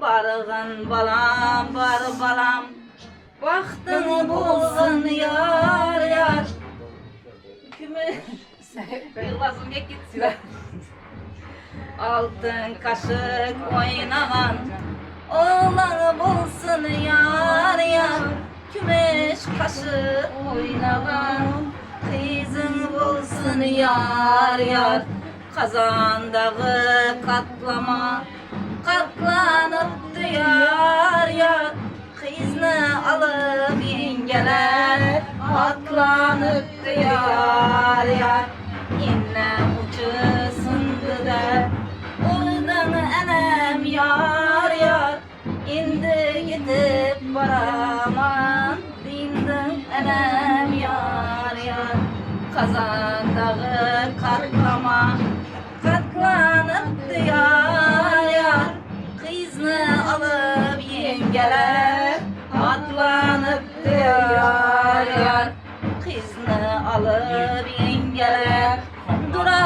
Barg'in balam, bar balam, baxtın bo'lsin yar yar. Kümüş yıllasım gitsin. Altın kaşık oynagan oğlan bo'lsin yar yar. Kümüş kaşık oynagan kızın bo'lsin yar yar. Kazandağı katlama katlanıptı yar yar. Kızını alıp yengeler atlanıptı yar yar. İnne uçu sındı da oradan enem yar yar. İndi gidip varaman dindin enem yar yar. Kazandağı katlama katlanıptı yar yar. Kızını alıp yengeler atlanıptı yar yar. Kızını alıp yengeler dura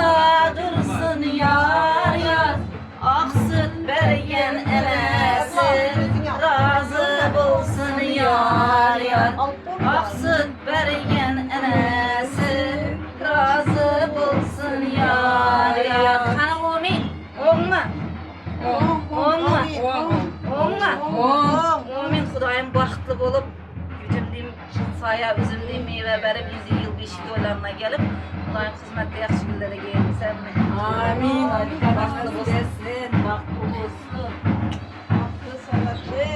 dursun yar yar. Ak süt bergen enesi razı bolsun yar yar. Ak süt bergen enesi razı bolsun yar yar. Qani amin. O'ngmi? O'ngmi? O'ngmi? Amin. Xudoyim baxtli bo'lib, yuzimning soya, o'zimning meva berib, 100 yil beshik to'ylarimga kelib, Xudoyim xizmatda yaxshi kunlarga yetkazsin. Amin. Baxtli bo'lsin. Baxtli bo'lsin. Baxtli salatli.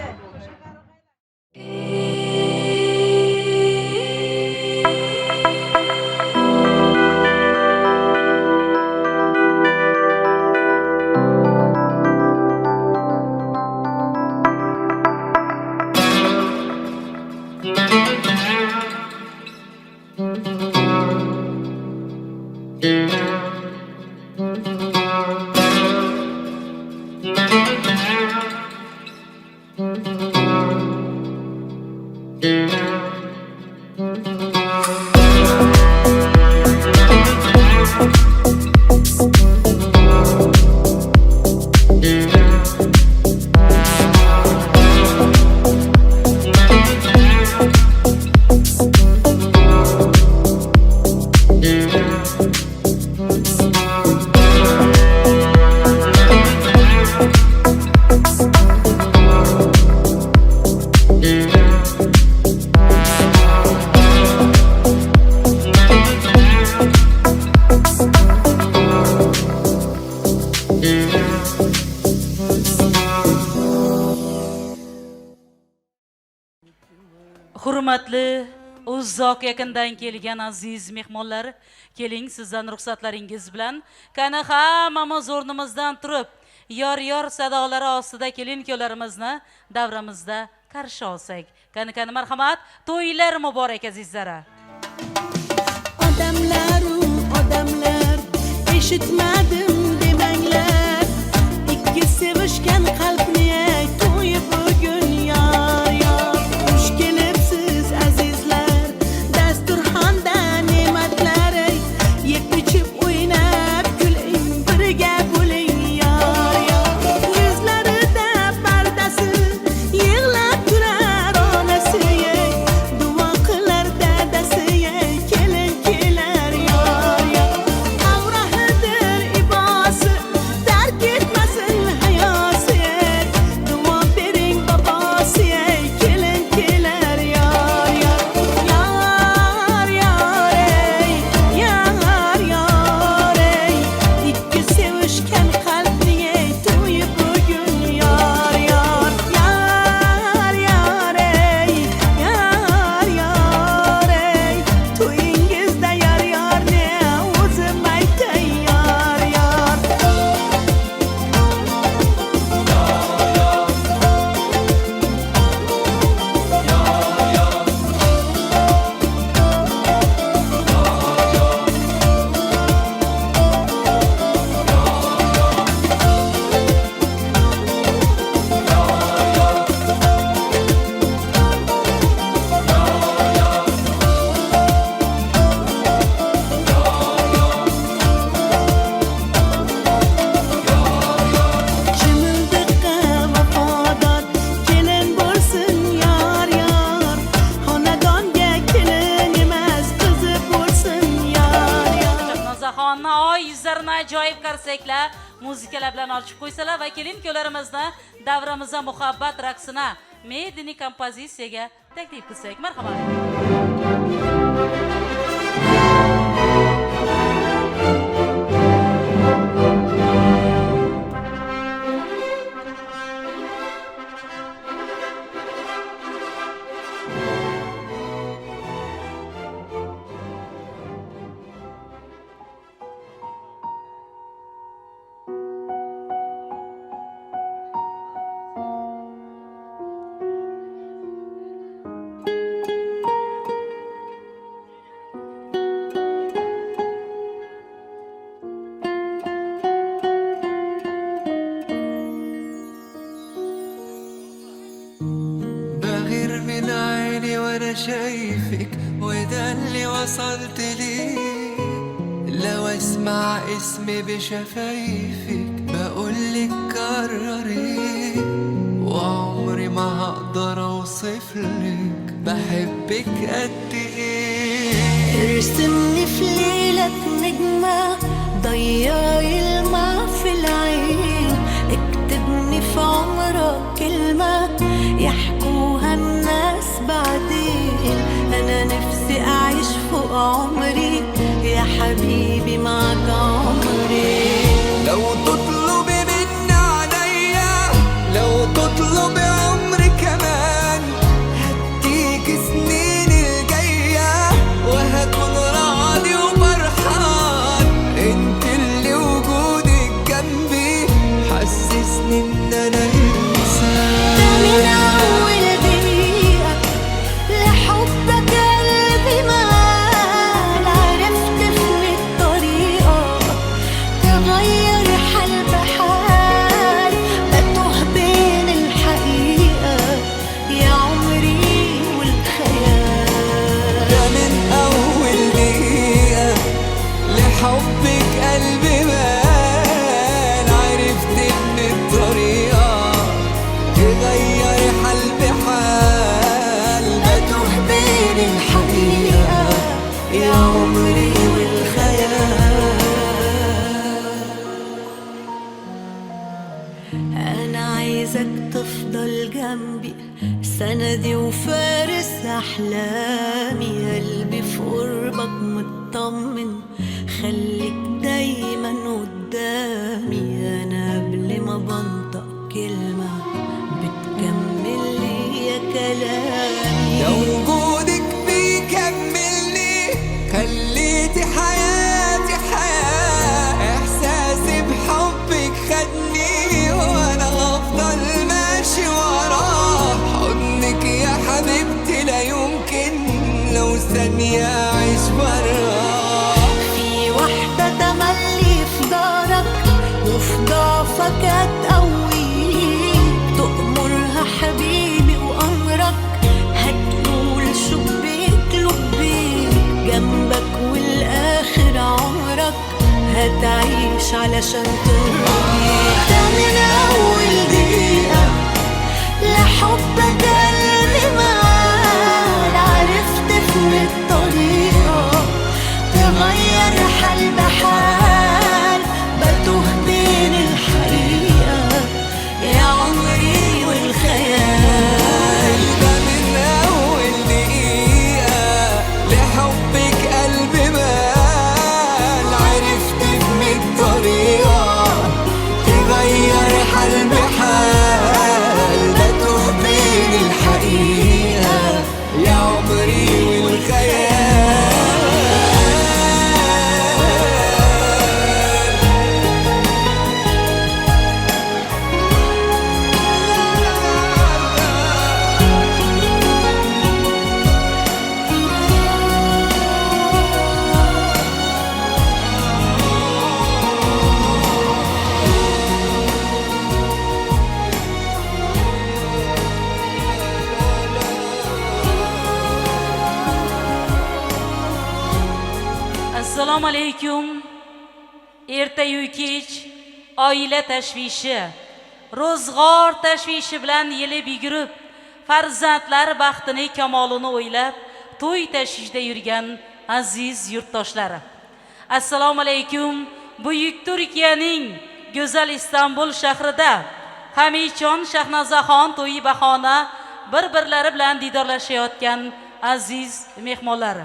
Hurmatli uzoq yaqindan kelgan aziz mehmonlar, keling sizdan ruxsatlaringiz bilan qani hammamiz o'rnimizdan turib, yor-yor sadolari ostida kelin kuyovlarimizni davramizda qarshi olsak. Qani qani marhamat, to'ylar muborak azizlara. Odamlar, odamlar, eshitmadim demanglar. Ikki sevishgan qalbni to'yi bugun yor yor. Xush kelibsiz azizlar, dasturxonda ne'matlar, yeb ichib o'ynab kuling, birga bo'ling yor yor. Yuzlarida pardasi, yig'lab turar onasi, duo qilar dadasi, kelin kelar yor yor. Avrahidir ibosi, tark etmasin hayosi, Qarsaklar muzikalar bilan ochib qo'ysalar va kelin kuyovlarimizni davramizda muhabbat raqsina medini kompozitsiyaga taklif qilsak. Marhamat. بغير من عيني وانا شايفك، وده اللي وصلت ليه. لو اسمع اسمي بشفايفك بقولك كرري، وعمري ما هقدر اوصفلك بحبك قد ايه. ارسمني في ليلك نجمة، ضيعي الماء في العين، اكتبني في عمرك كلمة يحكوها الناس بعدين. أنا نفسي أعيش فوق عمري يا حبيبي، معك عمري. لو تطلبي مني عليا، لو تطلبي عمري كمان، هديك سنين الجاية وهكون راضي وفرحان. انت اللي وجودك جنبي حسسني ان انا انسان. ده من أول دقيقة لحبك قلبي مال، عرفت في الطريقة تغير حال بحال، بتوه بين الحقيقة يا عمري والخيال. ده من أول دقيقة لحبك قلبي مال، عرفت إن الطريقة تغير حال بحال، بتوه بين الحقيقة يا عمري والخيال. أنا عايزك تفضل جنبي، سندي وفارس أحلامي، قلبي في قربك مطمن، خليك دايما قدامي. أنا قبل ما بنطق كلمة بتكمل لي كلامي. لو وجودك بيكملني خليتي حياتي حياة، إحساسي بحبك خدني وأنا هفضل ماشي وراه. حضنك يا حبيبتي لا يمكن لو ثانية أعيش براه. في واحدة تملي في دارك وفي ضعفك هتقويك، تأمرها حبيبي وأمرك هتقول شبيك لبيك، جنبك والآخر عمرك هتعيش علشان ترضيك. ده من أول دقيقة لحبك قلبي مال، عرفت في الطريقة تغير حال بحال، بتوه بين الحقيقة يا عمري والخيال. ده من أول دقيقة لحبك قلبي مال، عرفت من الطريقة تغير حال بحال، بتوه بين الحقيقة يا عمري والخيال. Assalomu alaykum. Ertayu kech oila tashvishi, ro'zg'or tashvishi bilan yelib yugurib, farzandlar baxtini kamolini o'ylab, to'y tashvishida yurgan aziz yurtdoshlari. Assalomu alaykum. Buyuk Turkiyaning go'zal Istanbul shahrida Hamidjon Shahnozaxon to'yi bahona bir-birlari bilan diydorlashayotgan aziz mehmonlar.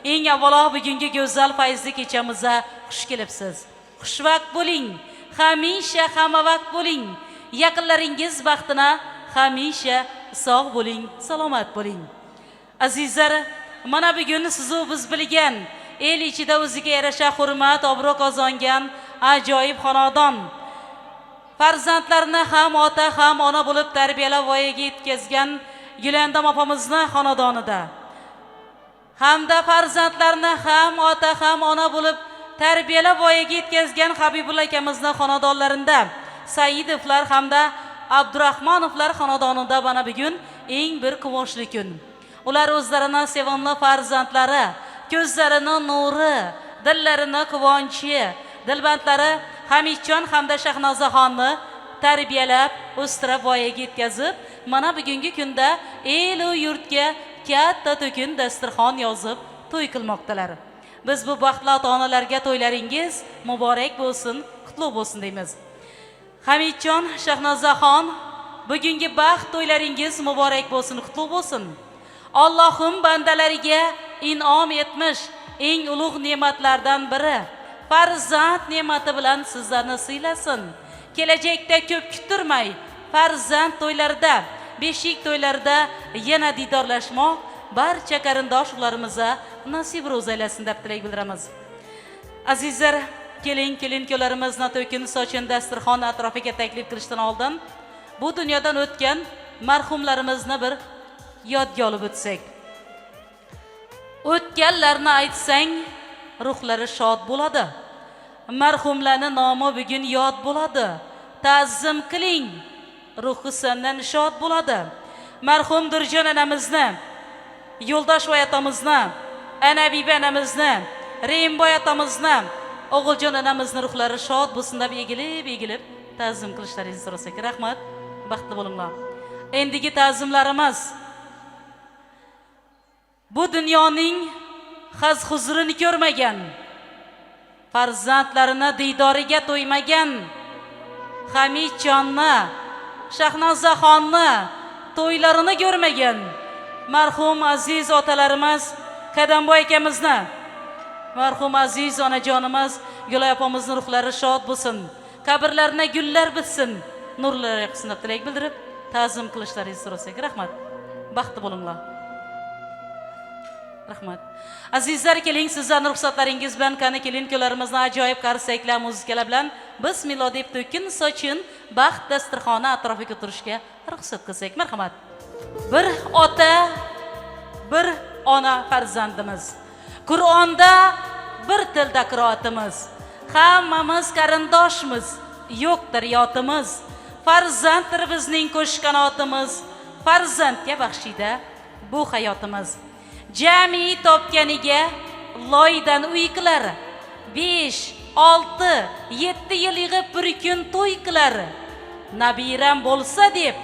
Eng avvalo bugungi go'zal fayzli kechamizga xush kelibsiz. Xushvaqt bo'ling, hamisha hammavaqt bo'ling. Yaqinlaringiz baxtina hamisha sog' bo'ling, salomat bo'ling. Azizlar, mana bugun sizu biz bilgan, el ichida o'ziga yarasha hurmat, obro' qozongan ajoyib xonadon, farzandlarini ham ota ham ona bo'lib tarbiyalab voyaga yetkazgan Gulandam opamizni xonadonida hamda farzandlarini ham ota ham ona bo'lib tarbiyalab voyaga yetkazgan Habibulla akamizni xonadonlarida Saidovlar hamda Abdurahmonovlar xonadonida mana bugun eng bir quvonchli kun. Ular o'zlarini sevimli farzandlari, ko'zlarini nuri, dillarini quvonchi, dilbandlari Hamidjon hamda Shahnozaxonni tarbiyalab, o'stirib voyaga yetkazib, mana bugungi kunda elu yurtga katta to'kin dasturxon yozib to'y qilmoqdalar. Biz bu baxtli ota-onalarga to'ylaringiz muborak bo'lsin, qutlug' bo'lsin deymiz. Hamidjon, Shahnozaxon, bugungi baxt to'ylaringiz muborak bo'lsin, qutlug' bo'lsin. Allohim bandalariga in'om etmish eng ulug' ne'matlardan biri farzand ne'mati bilan sizlarni siylasin. Kelajakda ko'p kuttirmay farzand to'ylarida, beshik to'ylarida yana diydorlashmoq barcha qarindosh urug'larimizga nasib ro'za aylasin deb tilak bildiramiz. Azizlar, keling kelin-kuyovlarimizni to'kin sochin dasturxon atrofiga taklif qilishdan oldin bu dunyodan o'tgan marhumlarimizni bir yodga olib o'tsak. O'tganlarni aytsang, ruhlari shod bo'ladi. Marhumlarning nomi bugun yod bo'ladi. Ta'zim qiling, ruhi sendan shod bo'ladi. Marhum Durjon anamizni, Yo'ldosh voy otamizni, Anabibi anamizni, Reimboy otamizni, O'g'iljon anamizni ruhlari shod bo'lsin deb egilib ta'zim qilishlaringizni so'rasak. Rahmat, baxtli bo'linglar. Endigi ta'zimlarimiz bu dunyoning haz huzurini ko'rmagan, farzandlarini diydoriga to'ymagan Hamidjonni, Shahnozaxonni to'ylarini ko'rmagan marhum aziz otalarimiz Qadamboy akamizni, marhum aziz onajonimiz Gulay opamizni ruhlari shod bo'lsin, qabrlarına gullar bitsin, nurlar yoqsin deb tilak bildirib ta'zim qilishlaringizni so'rasak. Rahmat, baxtli bo'linglar. Rahmat. Azizlar, keling sizlarning ruxsatlaringiz bilan qani kelin-kuyovlarimizni ajoyib qarsaklar, muzikalar bilan bismillah deb to'kin sochin baxt dasturxoni atrofiga o'tirishga ruxsat qilsak. Marhamat. Bir ota, bir ona farzandimiz. Qur'onda bir tilda qiroatimiz. Hammamiz qarindoshmiz, yo'qdir yotimiz. Farzanddir bizning qo'sh qanotimiz. Farzandga baxshida bu hayotimiz. Jami topganiga loydan uy qilar. 5, 6, 7 yil yig'ib bir kun to'y qilar. Nabiram bo'lsa deb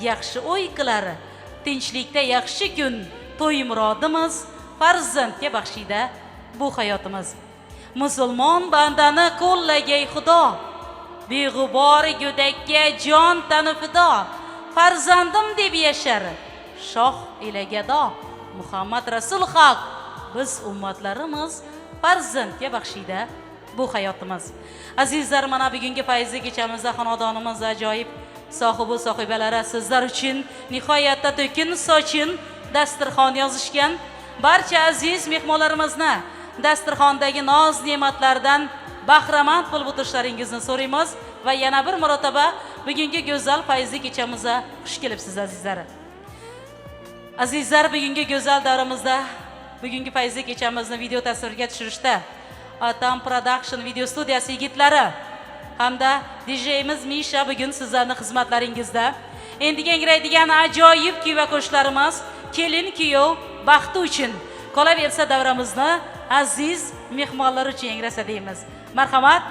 yaxshi o'y qilar. Tinchlikda yaxshi kun to'y murodimiz, farzandga baxshida bu hayotimiz. Musulmon bandani qo'llagay Xudo, beg'ubor go'dakka jon tani fido. Farzandim deb yashar shoh ila gado. Muhammad Rasul haq, biz ummatlarimiz farzandga baxshida bu hayotimiz. Azizlar, mana bugungi fayzli kechamizda xonadonimiz ajoyib sohibu sohibalari sizlar uchun nihoyatda to'kin sochin dasturxon yozishgan. Barcha aziz mehmonlarimizni dasturxondagi noz ne'matlardan bahramand bo'lib o'tirishlaringizni so'raymiz va yana bir marotaba bugungi go'zal fayzli kechamizga xush kelibsiz azizlar. Azizlar, bugungi go'zal davramizda bugungi fayzli kechamizni video tasvirga tushirishda Atam Production video studiyasi yigitlari hamda DJimiz Misha bugun sizlarning xizmatlaringizda. Endi yangraydigan ajoyib kuy va qo'shiqlarimiz kelin kuyov baxti uchun, qolaversa davramizni aziz mehmonlar uchun yangrasa deymiz. Marhamat.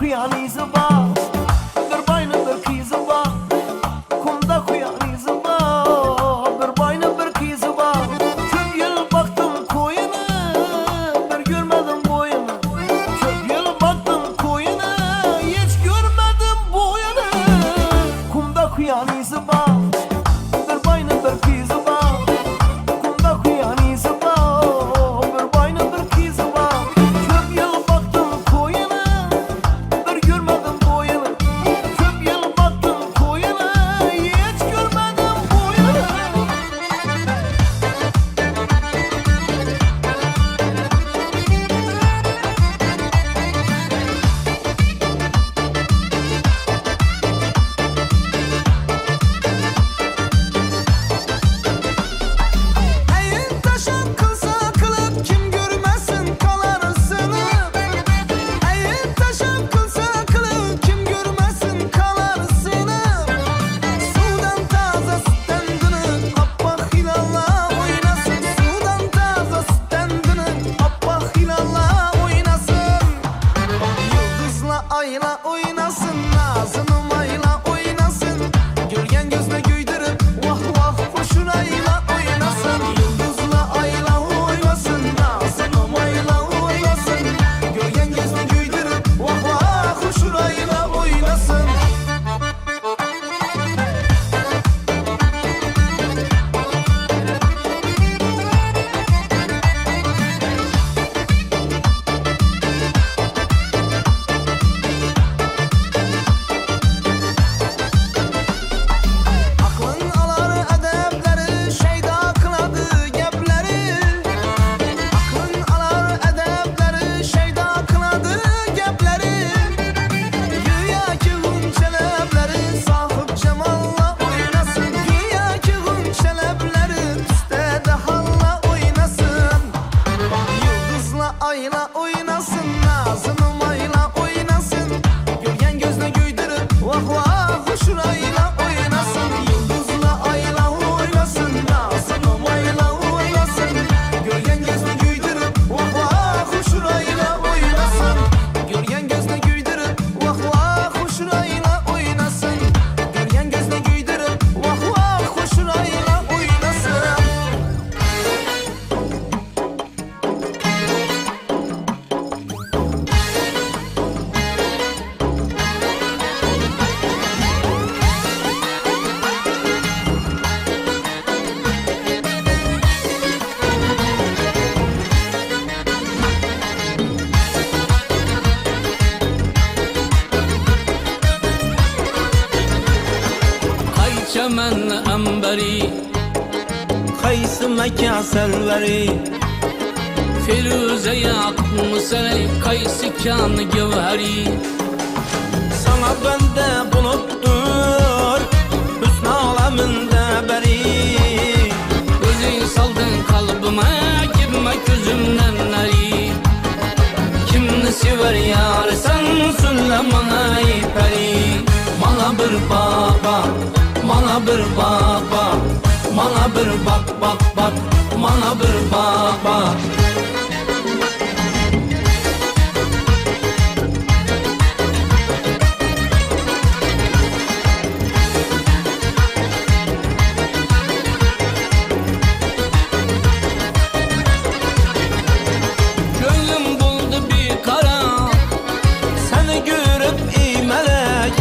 Kuyan izi var, bir baynın bir kızı var. Kumda kuyan izi var, bir baynın bir kızı var. Çok yıl baktım koyuna, bir görmedim boyunu. Çok yıl baktım koyuna, hiç görmedim boyunu. Kumda kuyan izi var, bir baynın bir kızı var. Kumda kuyan izi var, bir baynın bir kızı var. Çok yıl baktım koyuna, bir görmedim boyunu. Çok yıl baktım koyuna, hiç görmedim boyunu. Eğin taşın kılsa kılıp kim görmesin kalarsını. Eğin taşın kılsa kılıp kim görmesin kalarsını. Sudan taze sütten dönüp appak hilalla oynasın. Sudan taze sütten dönüp appak hilalla oynasın. Yıldızla ayla oynasın, nazını mayla oynasın. Görgen gözle güydürüp vah vah hoşunayla oynasın. Yıldızla ayla oynasın, nazını mayla oynasın. Görgen gözle güydürüp vah vah hoşunayla oynasın. Aklın alar edepleri, şeyda kıladı gepleri. Aklın alar edepleri, şeyda kıladı gepleri. Güya ki hunçelepleri, sahip cemalla oynasın. Güya ki hunçelepleri, tüste de halla oynasın. Yıldızla ayla oynasın, nazını mayla oynasın. Görgen gözle güydürüp vah vah hoşurayla oynasın. Yıldızla ayla oynasın, nazını mayla oynasın. Görgen gözle güydürüp vah vah hoşurayla oynasın. Görgen gözle güydürüp vah vah hoşurayla oynasın. Görgen gözle güydürüp vah vah hoşurayla oynasın. Qay chaman ambari, Qaysi makon sarvari, Firuze yaqut musalay, qaysi kan gavhari. Sana bende bulupdur, hüsnü aleminde beri. O'zing solding qalbima, kirma ko'zimdan nari. Kimni sevar yar sen, so'yla mana ey pari. Mana bir baba, mana bir baba, mana bir bak bak bak, mana bir baba. Gönlüm buldu bir kara, Seni görüp ey melek,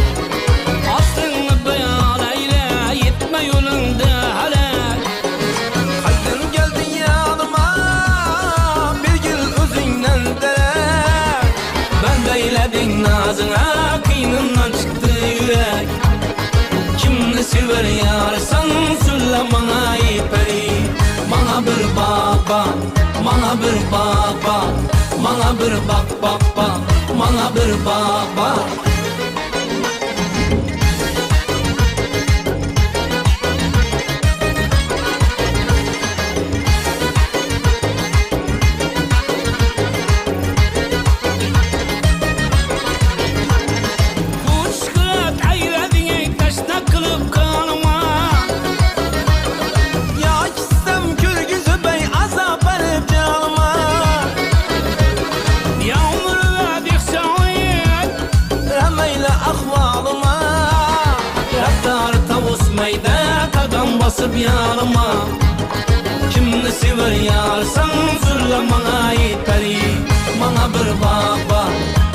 aslını beyan eyle, yetme yolunda helak. Kaydın geldin yanıma, bir gül özünden derek. Ben beyledin nazına, kıynından çıktı yürek. Kimni sever yar sen, söyle bana ey peri. Bana bir baba, bana bir baba, bana bir bak bak bak, bana bir baba. Kuşkurat ayladın, taşna kılıp kanıma. Ya kisem kürgüzü bey azap edip canıma. Yağmur ve bir Basıp yanıma. Kimni sever yarsan söyle bana yeteri. Bana bir bak bak,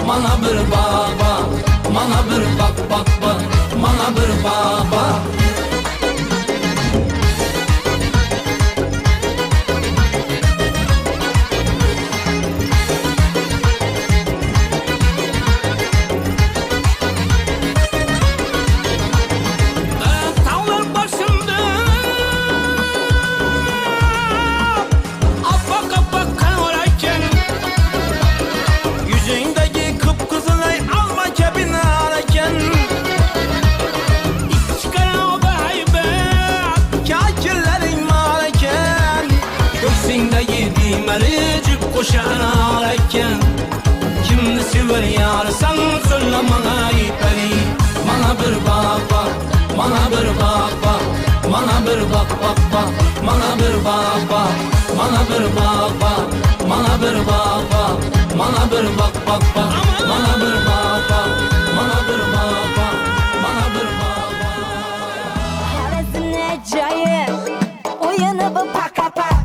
bana bir bak bak, bana bir bak bak bak, bana bir bak bak. Koşar eken kimni sever yarsan söyle bana yeteri. Bana bir bak bak, bana bir bak bak, bana bir bak bak bak, bana bir bak bak, bana bir bak bak, bana bir bak bak, bana bir bak bak bak, bana bir bak bak, bana bir bak bak, bana bir bak bak. Xorazmni ajoyib o'yini bu paka-pak.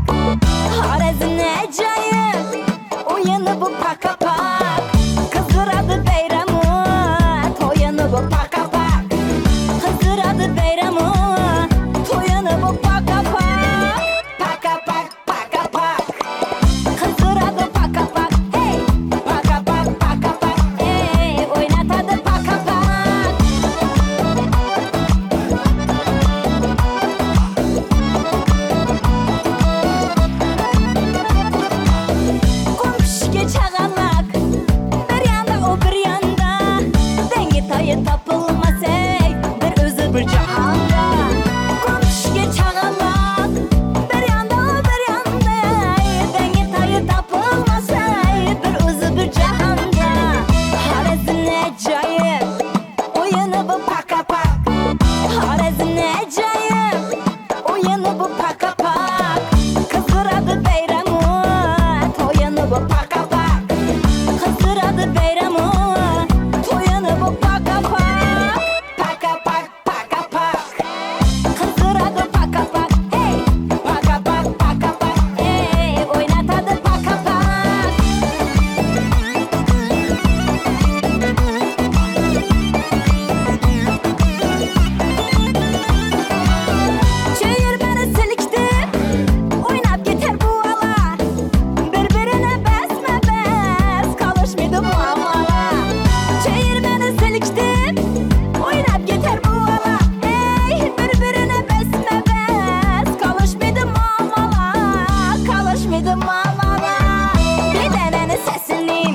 Xorazmni ajoyib o'yini bu paka-pak. Qizdiradi bayramu to'yini bu paka-pak. Qizdiradi bayramu to'yini bu paka-pak. Paka-pak, paka-pak. Qizdiradi paka-pak, hey! Paka-pak, paka-pak, hey! O'ynatadi paka-pak. Qum chag'alak bir yanda, o bir yanda, dengi toyi topilmas ey bir o'zi bir jahonda. Qum chag'alak bir yanda, o bir yanda, dengi toyi topilmas ey bir o'zi bir jahonda. Xorazmni ajoyib o'yini bu paka-pak. Xorazmni ajoyib o'yini bu paka-pak. Qizdiradi bayramu to'yini bu paka-pak. Qizdiradi bayramu to'yini bu paka-pak. Paka-pak, paka-pak. Qizdiradi paka-pak, hey! Paka-pak, paka-pak, hey! O'ynatadi paka-pak. Çevirmeni silkti, oynap keter bu ala. Bir-birine besme bes, kalışmıydı bu amala. Çevirmeni silkti, oynap keter bu ala. Ey, bir-birine besme bes, kalışmıydı mamala, kalışmıydı mamala. Bir deneni sesinin,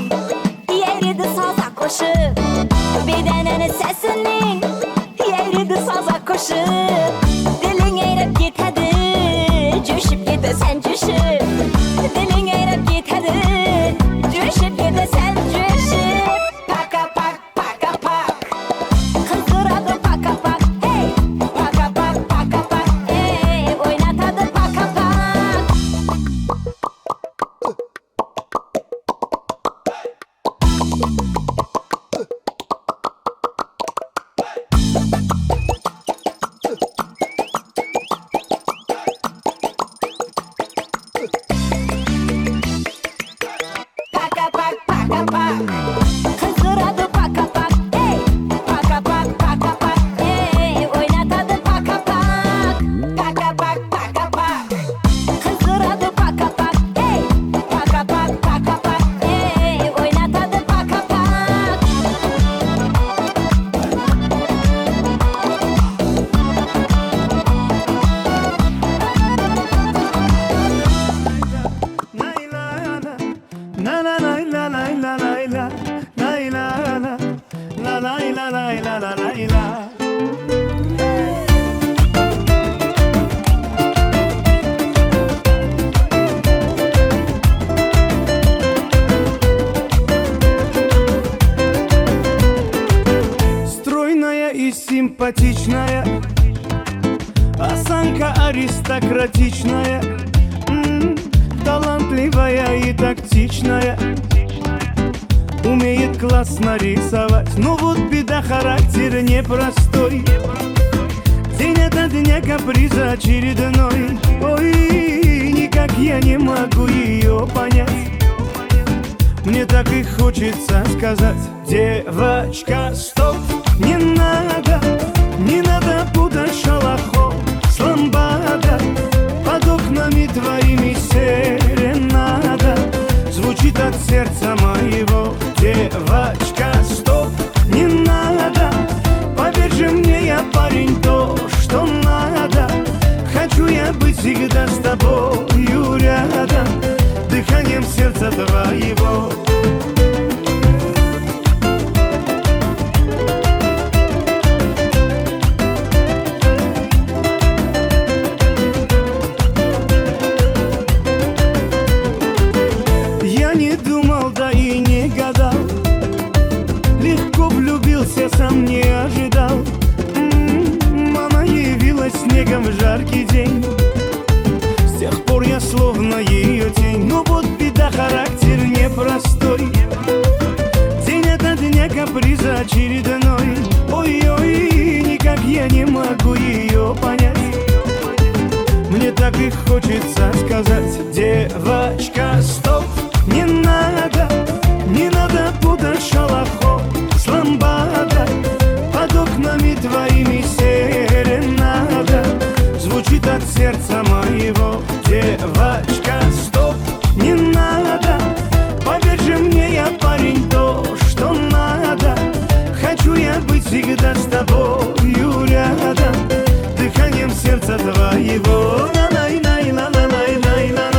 yeridi saza koşup. Bir deneni sesinin, yeridi saza koşup. Dilin eğrip gitedi, cüşüp gidesen cüşüp. Dilin eğrip gitedi, cüşüp gidesen cüşüp. Paka pak, paka pak. Qizdiradi paka pak, hey! Paka pak, paka pak, hey! O'ynatadi paka pak. Paka pak, paka pak. Qizdiradi paka pak, hey! Paka pak, paka pak, hey! O'ynatadi paka pak. Paka pak, paka pak. Qizdiradi paka pak, hey! Paka pak, paka pak, hey! O'ynatadi paka pak. La la la la la la la la la la la la la la la la la la. Стройная и симпатичная, осанка аристократичная, талантливая и тактичная, умеет классно рисовать. Но вот беда, характер непростой. День ото дня каприза очередной. Ой, никак я не могу ее понять. Мне так и хочется сказать: девочка, стоп, не надо, не надо путать шалахо с ламбада. Под окнами твоими серенада звучит от сердца моего. Девочка, стоп, не надо, поверь же мне, я парень то, что надо. Хочу я быть всегда с тобою рядом, дыханием сердца твоего. Я не думал, да и не гадал, легко влюбился, сам не ожидал. Она явилась снегом в жаркий день, с тех пор я словно ее тень. Но вот беда, характер непростой. День ото дня каприза очередной. Ой-ой, никак я не могу ее понять. Мне так и хочется сказать: девочка, стоп, не надо, не надо путать шалахо с ламбада. Под окнами твоими серенада звучит от сердца моего. Девочка, стоп, не надо, поверь же мне, я парень то, что надо. Хочу я быть всегда с тобою рядом, дыханием сердца твоего. На-най-най-на-най-най-на-на.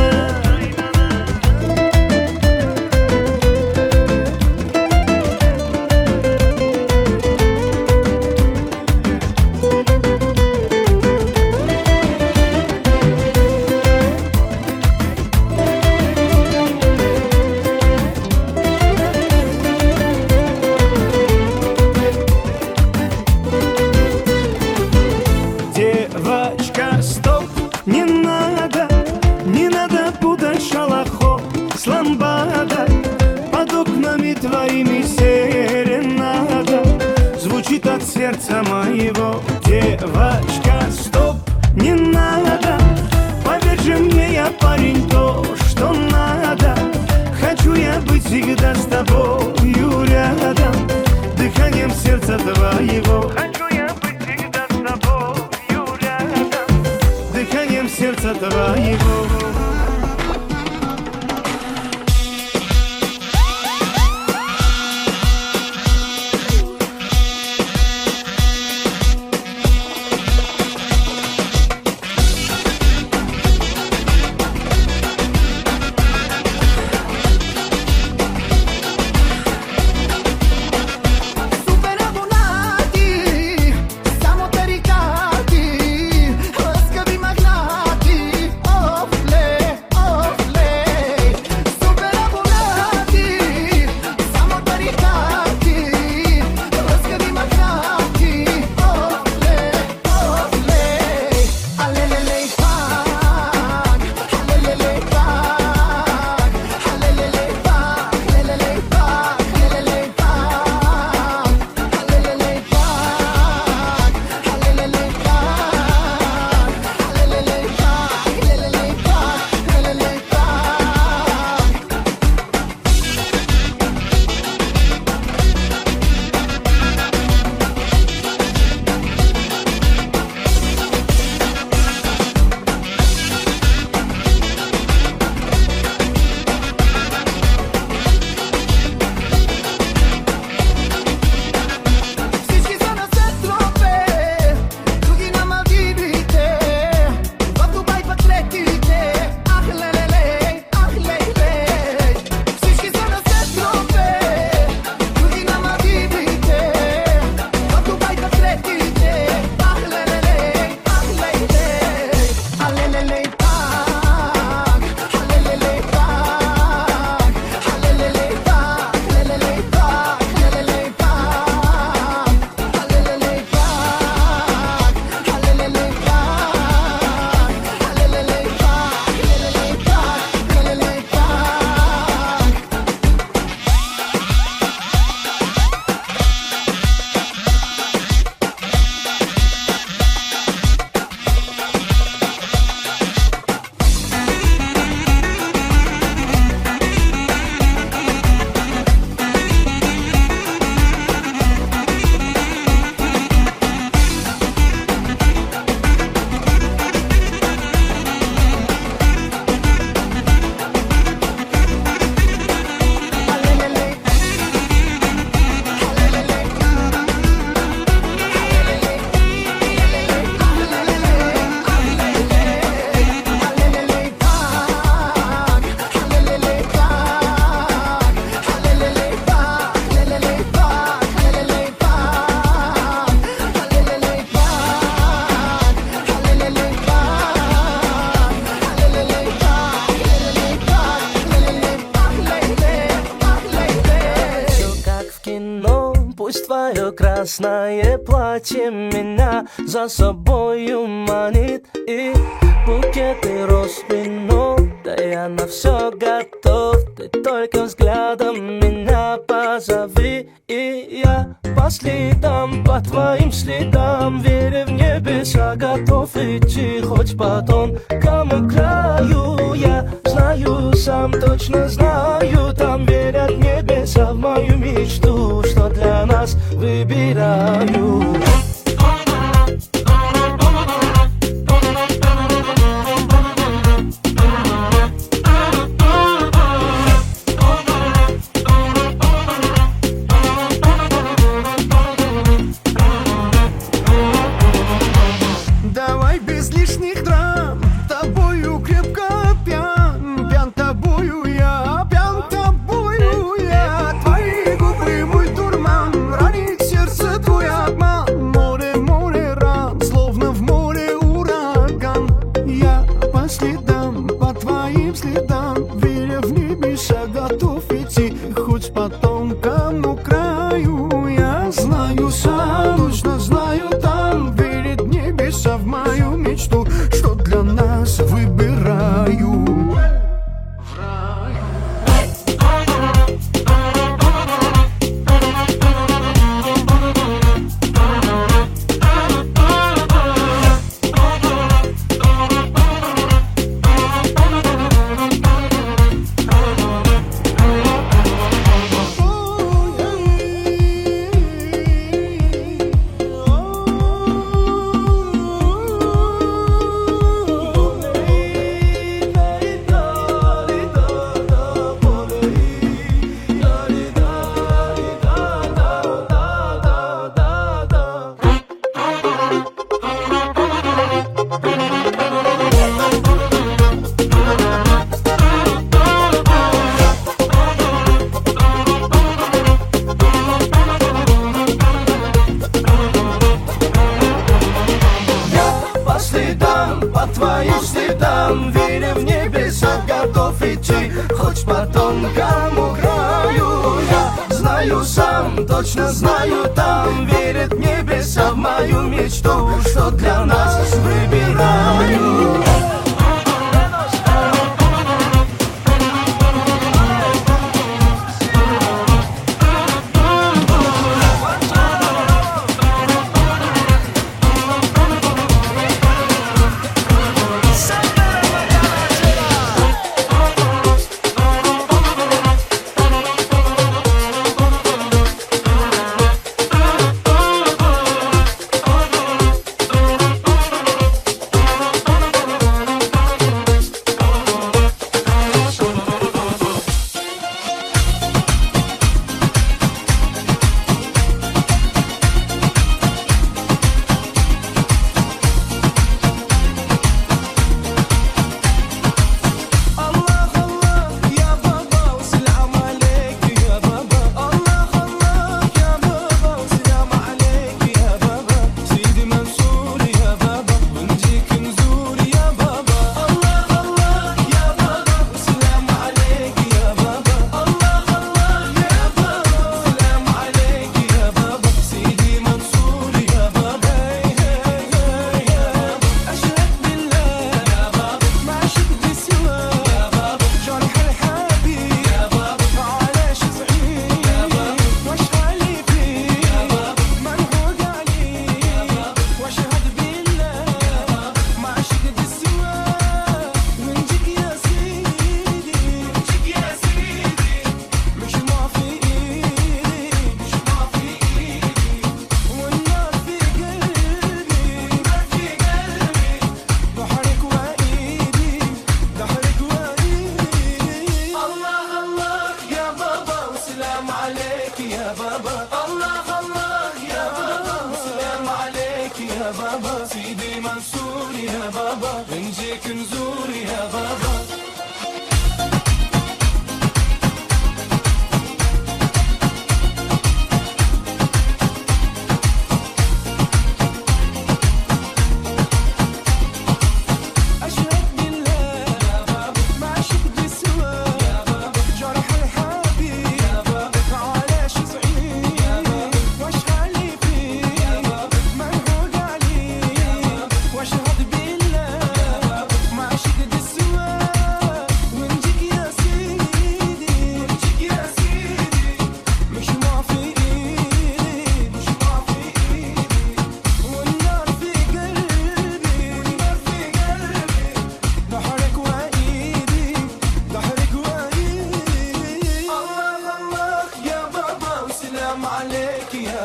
Девочка, стоп, не надо, не надо путать шалахо с ламбада. Под окнами твоими серенада звучит от сердца моего. Девочка, стоп, не надо, поверь же мне, я парень то, что надо. Хочу я быть всегда с тобою рядом, дыханием сердца твоего. Хочу я быть всегда с тобою рядом, дыханием сердца твоего. Суперабонати, само тарикати, лъскави магнати. О, Пусть твое красное платье меня за собою манит, и букеты роз, вино, да я на все готов. Ты только взглядом меня позови, и я по следам, по твоим следам, веря в небеса, готов идти хоть по тонкому краю. Я знаю, сам точно знаю, там верят небеса в мою мечту, что для нас выбираю. Давай без лишних драм, тобою крепко пьян, пьян тобою я, пьян тобою я. Твои губы мой дурман, ранит сердце твой обман. Море, море ран, словно в море ураган. Я по следам, по твоим следам, веря в небеса, готов идти хоть по тонкому краю. Я знаю сам, точно знаю, там верит небеса в мою мечту, что для нас выбираю. Я по следам, по твоим следам, веря в небеса, готов идти хоть по тонкому краю. Я знаю сам, точно знаю, там верят небеса в мою мечту, что для нас выбираю.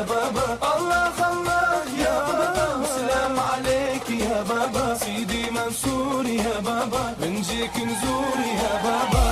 بابا الله الله يا بابا سلام عليك يا بابا سيدي منصور يا بابا بنجيك نزور يا بابا.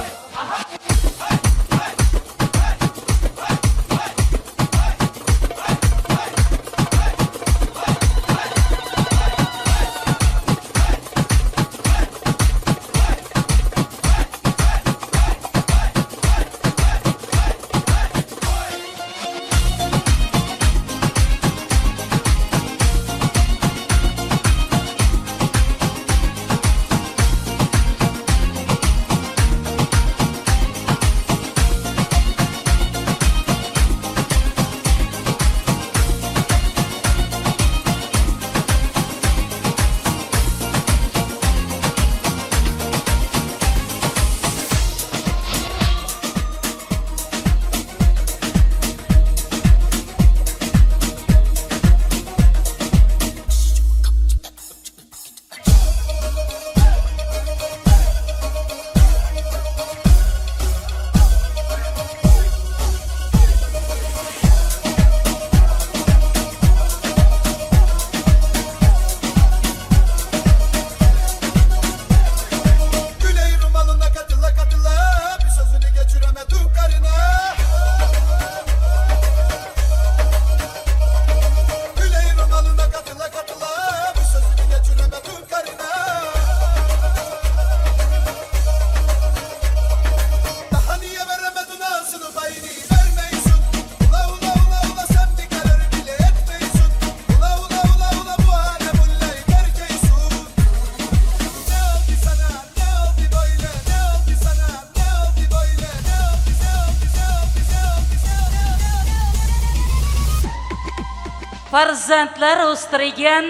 Farzandlar o'stirgan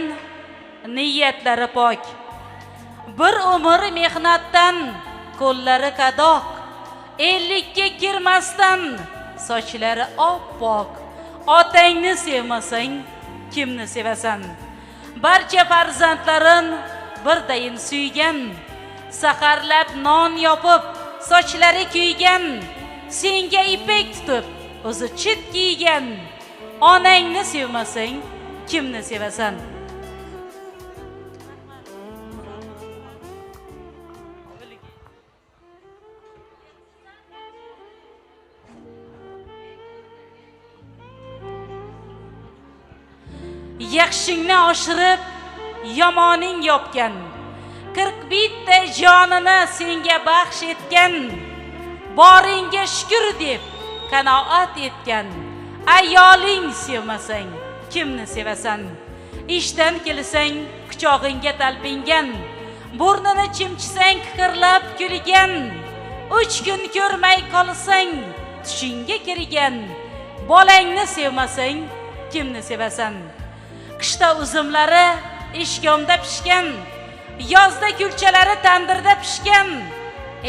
niyatlari pok, bir umr mehnatdan qo'llari qadoq, 50 ga kirmasdan sochlari oppoq. Otangni sevmasang kimni sevasan? Barcha farzandlarin birdayin suygan, saharlab non yopib sochlari kuygan, senga ipak tutib o'zi chit kiygan. Onangni sevmasang kimni sevasan? Yaxshingni oshirib yomoning yopgan, 41 ta jonini senga baxsh etgan, boringga shukr deb qanoat etgan. Ayoling sevmasang kimni sevasan? Ishdan kelsang quchog'ingga talpingan, burnini chimchisang qiqirlab kulgan, 3 kun ko'rmay qolsang tushingga kirgan. Bolangni sevmasang kimni sevasan? Qishda uzumlari ishkomda pishgan, yozda kulchalari tandirda pishgan.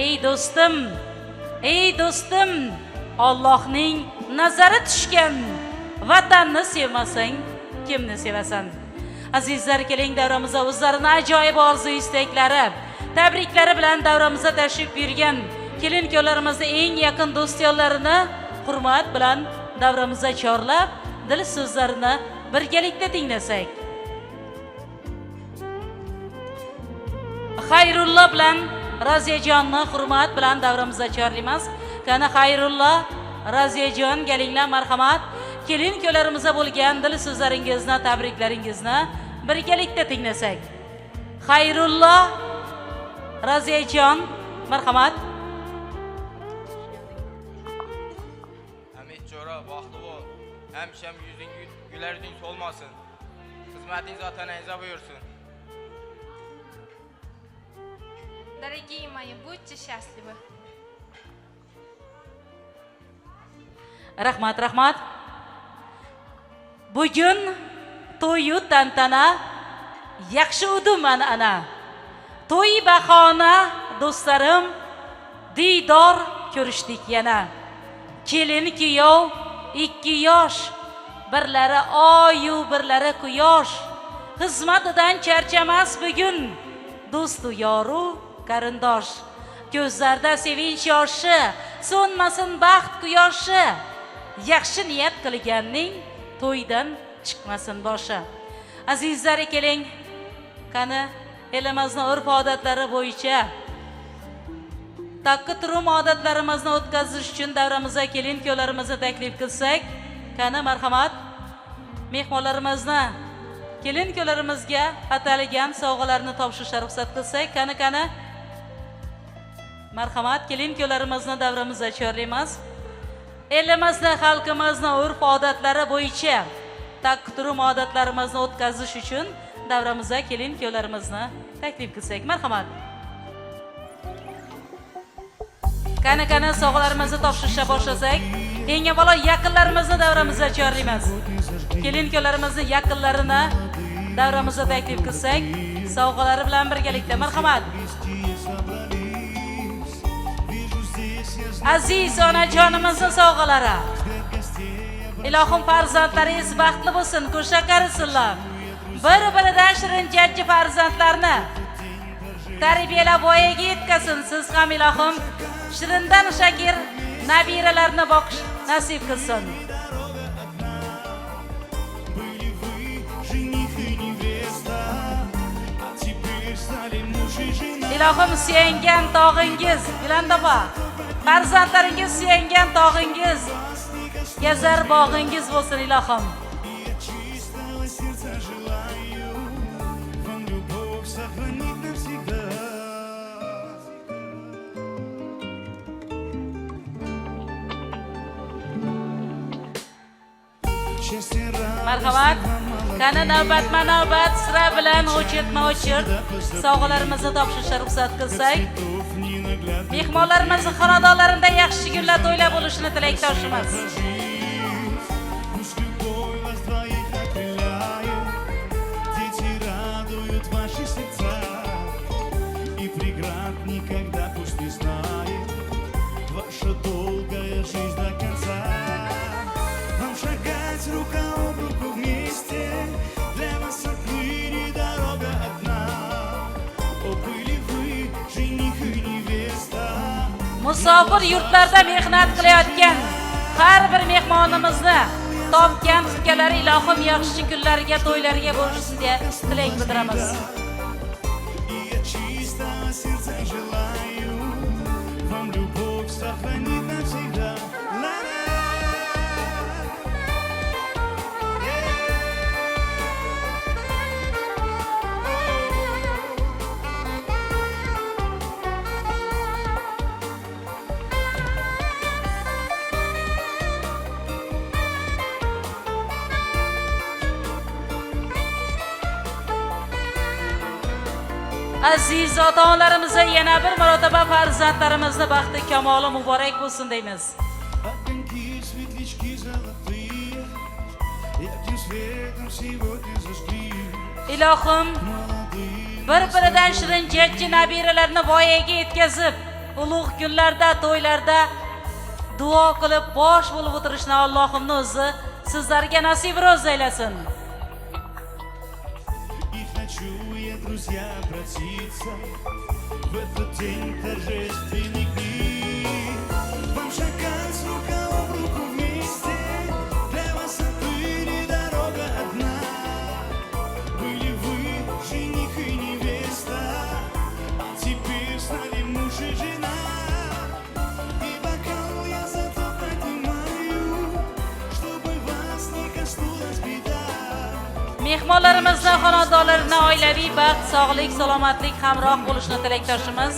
Ey do'stim, ey do'stim, Allohning nazari tushgan. Vatanni sevmasang kimni sevasan? Azizlar, keling davramizda o'zlarini ajoyib orzu istaklari, tabriklari bilan davramizga tashrif buyurgan kelin kuyovlarimizni eng yaqin do'styorlarini hurmat bilan davramizga chorlab, dil so'zlarini birgalikda tinglasak. Xayrullo bilan Raziyajonni hurmat bilan davramizga chorlaymiz. Qani Xayrullo, Raziyajon, kelinglar, marhamat. Kelin kuyovlarimizga bo'lgan dil so'zlaringizni, tabriklaringizni birgalikda tinglasak. Xayrullo, Raziyajon, marhamat. Hamid jo'ra, baxtli bo'l. Həmişə yüzün gülər yüzün solmasın. Xizmətingiz ata-ananıza buyursun. Дорогие мои, будьте счастливы. Rahmat, rahmat. Bugun to'yu tantana, yaxshi udum ana. To'y bahona do'stlarim, diydor ko'rishdik yana. Kelin kuyov 2 yosh, birlari oyu birlari quyosh. Xizmatidan charchamas bugun do'stu yoru qarindosh. Ko'zlarda sevinch yoshi, so'nmasin baxt quyoshi. Yaxshi niyat qilganning To'ydan chiqmasin boshi. Azizlar, keling, qani elimizni urf odatlari bo'yicha takki turum odatlarimizni o'tkazish uchun davramizga kelin kuyovlarimizni taklif qilsak, qani marhamat, mehmonlarimizni kelin kuyovlarimizga atalgan sovg'alarni topshirishga ruxsat qilsak, qani qani marhamat, kelin kuyovlarimizni davramizga chorlaymiz. Elimizni, xalqimizni urf odatlari bo'yicha takki turum odatlarimizni o'tkazish uchun davramizga kelin kuyovlarimizni taklif qilsak, marhamat. Qani qani sovg'alarimizni topshirishga boshlasak, eng avvalo yaqinlarimizni davramizga chorlaymiz. Kelin kuyovlarimizni yaqinlarini davramizga taklif qilsak, sovg'alari bilan birgalikda marhamat. Aziz onajonimizning sovg'alari. Ilohim farzandlaringiz baxtli bo'lsin, ko'sha qarisinlar. Bir-biridan shirin jajji farzandlarni tarbiyalab voyaga yetkazsin. Siz ham ilohim shirindan shakir nabiralarni boqish nasib qilsin. Ilohim suyangan tog'ingiz, Gulandopa, farzandlaringiz suyangan tog'ingiz, gezar bog'ingiz bo'lsin ilohim. Marhamat. Qani navbatma-navbat sira bilan o'chirtma-o'chirt sovg'alarimizni topshirishga ruxsat qilsak, mehmonlarimizni xonadonlarida yaxshi kunlar, to'ylar bo'lishini tilakdoshimiz. Musofir yurtlarda mehnat qilayotgan har bir mehmonimizni topgan tutganlari ilohim yaxshi kunlarga, to'ylarga bo'lsin deya tilak bildiramiz. Aziz ota-onalarimizni yana bir marotaba farzandlarimizni baxti kamoli muborak bo'lsin deymiz. Ilohim bir-biridan shirin jajji nabiralarni voyaga yetkazib, ulug' kunlarda, to'ylarda duo qilib bosh bo'lib o'tirishni Allohimning o'zi sizlarga nasib ro'z aylasin. Друзья, обратиться в этот день торжественный дни. Вам шагать рука об руку вместе, для вас отныне дорога одна. Были вы жених и невеста, а теперь стали муж и жена. И бокал я зато поднимаю, чтобы вас не коснулась беда. Mehmonlarimizni xonadonlarini oilaviy baxt, sog'lik, salomatlik hamroh bo'lishini tilakdoshimiz.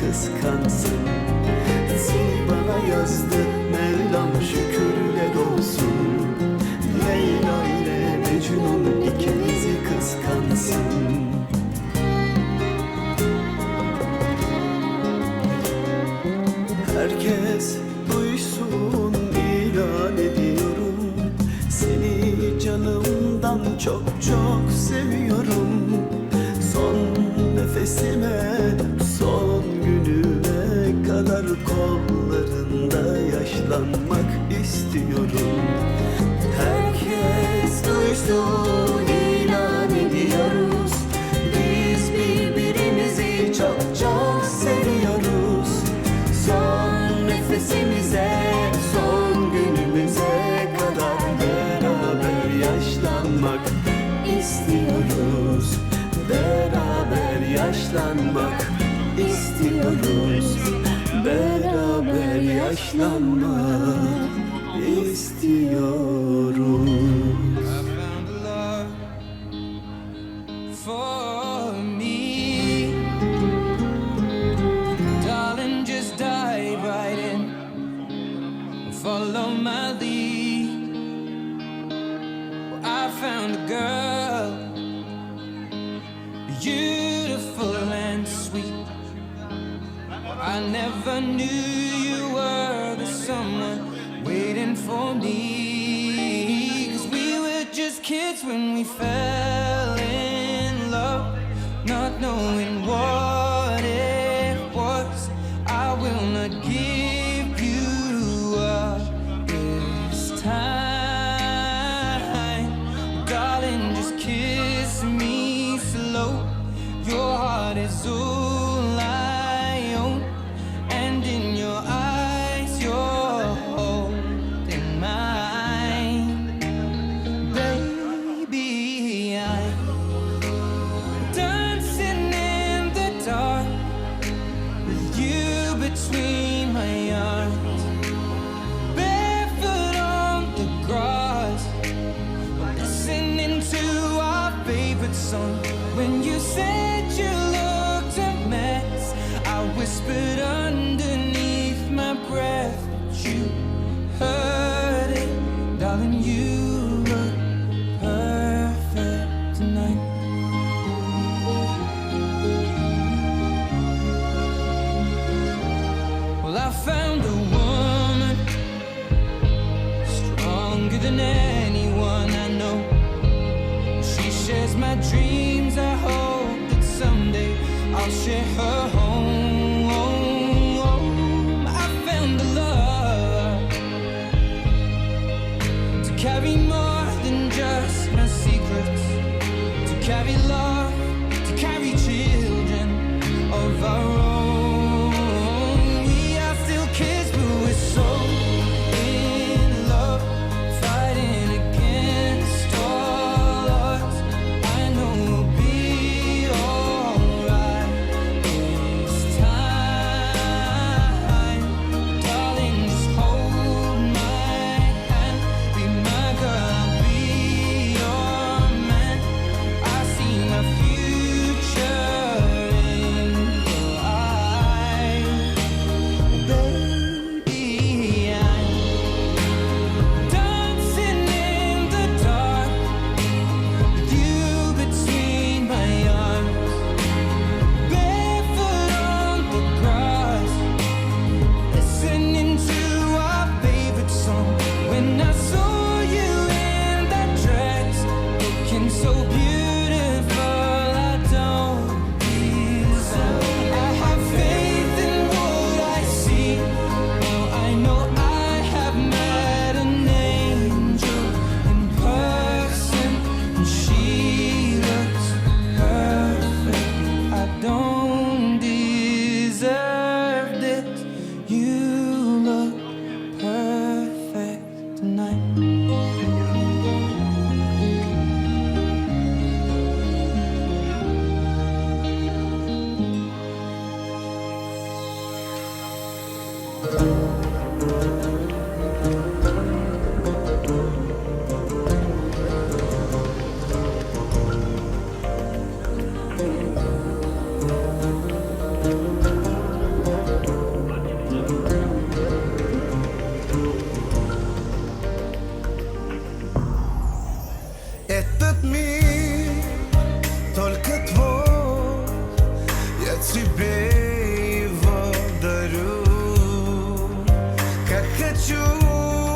kıskansın. Seni bana yazdı Mevlam, şükürler olsun. Leyla ile Mecnun ikimizi kıskansın. Herkes duysun ilan ediyorum, seni canımdan çok çok seviyorum. Son nefesime, son günüme kadar kollarında yaşlanmak istiyorum. Herkes duysun ilan ediyoruz, biz birbirimizi çok çok seviyoruz. Son nefesimize, son günümüze kadar beraber yaşlanmak istiyoruz. Beraber yaşlanmak istiyoruz. Beraber yaşlanmak istiyoruz. I found a love for me. Darling, just dive right in. Follow my lead. Well, I found a girl, beautiful and sweet. Well, I never knew you were the someone waiting for me. 'Cause we were just kids when we fell in love, not knowing what it was. I will not give you up this time. Darling, just kiss me slow. Your heart is all I own, and in your eyes you're holding mine. Baby, I'm dancing in the dark with you between my arms, barefoot on the grass, listening to our favorite song. When you said you looked a mess, I whispered underneath my breath, but you heard it, darling. You look perfect tonight. Well, I found a woman stronger than anyone I know. She shares my dreams. I hope that someday I'll share her home. I found a love to carry more than just my secrets, to carry love, to carry children of our own. We are still kids, but we're so in love, fighting against all odds. I know we'll be alright this time. тебе его дарю. Как хочу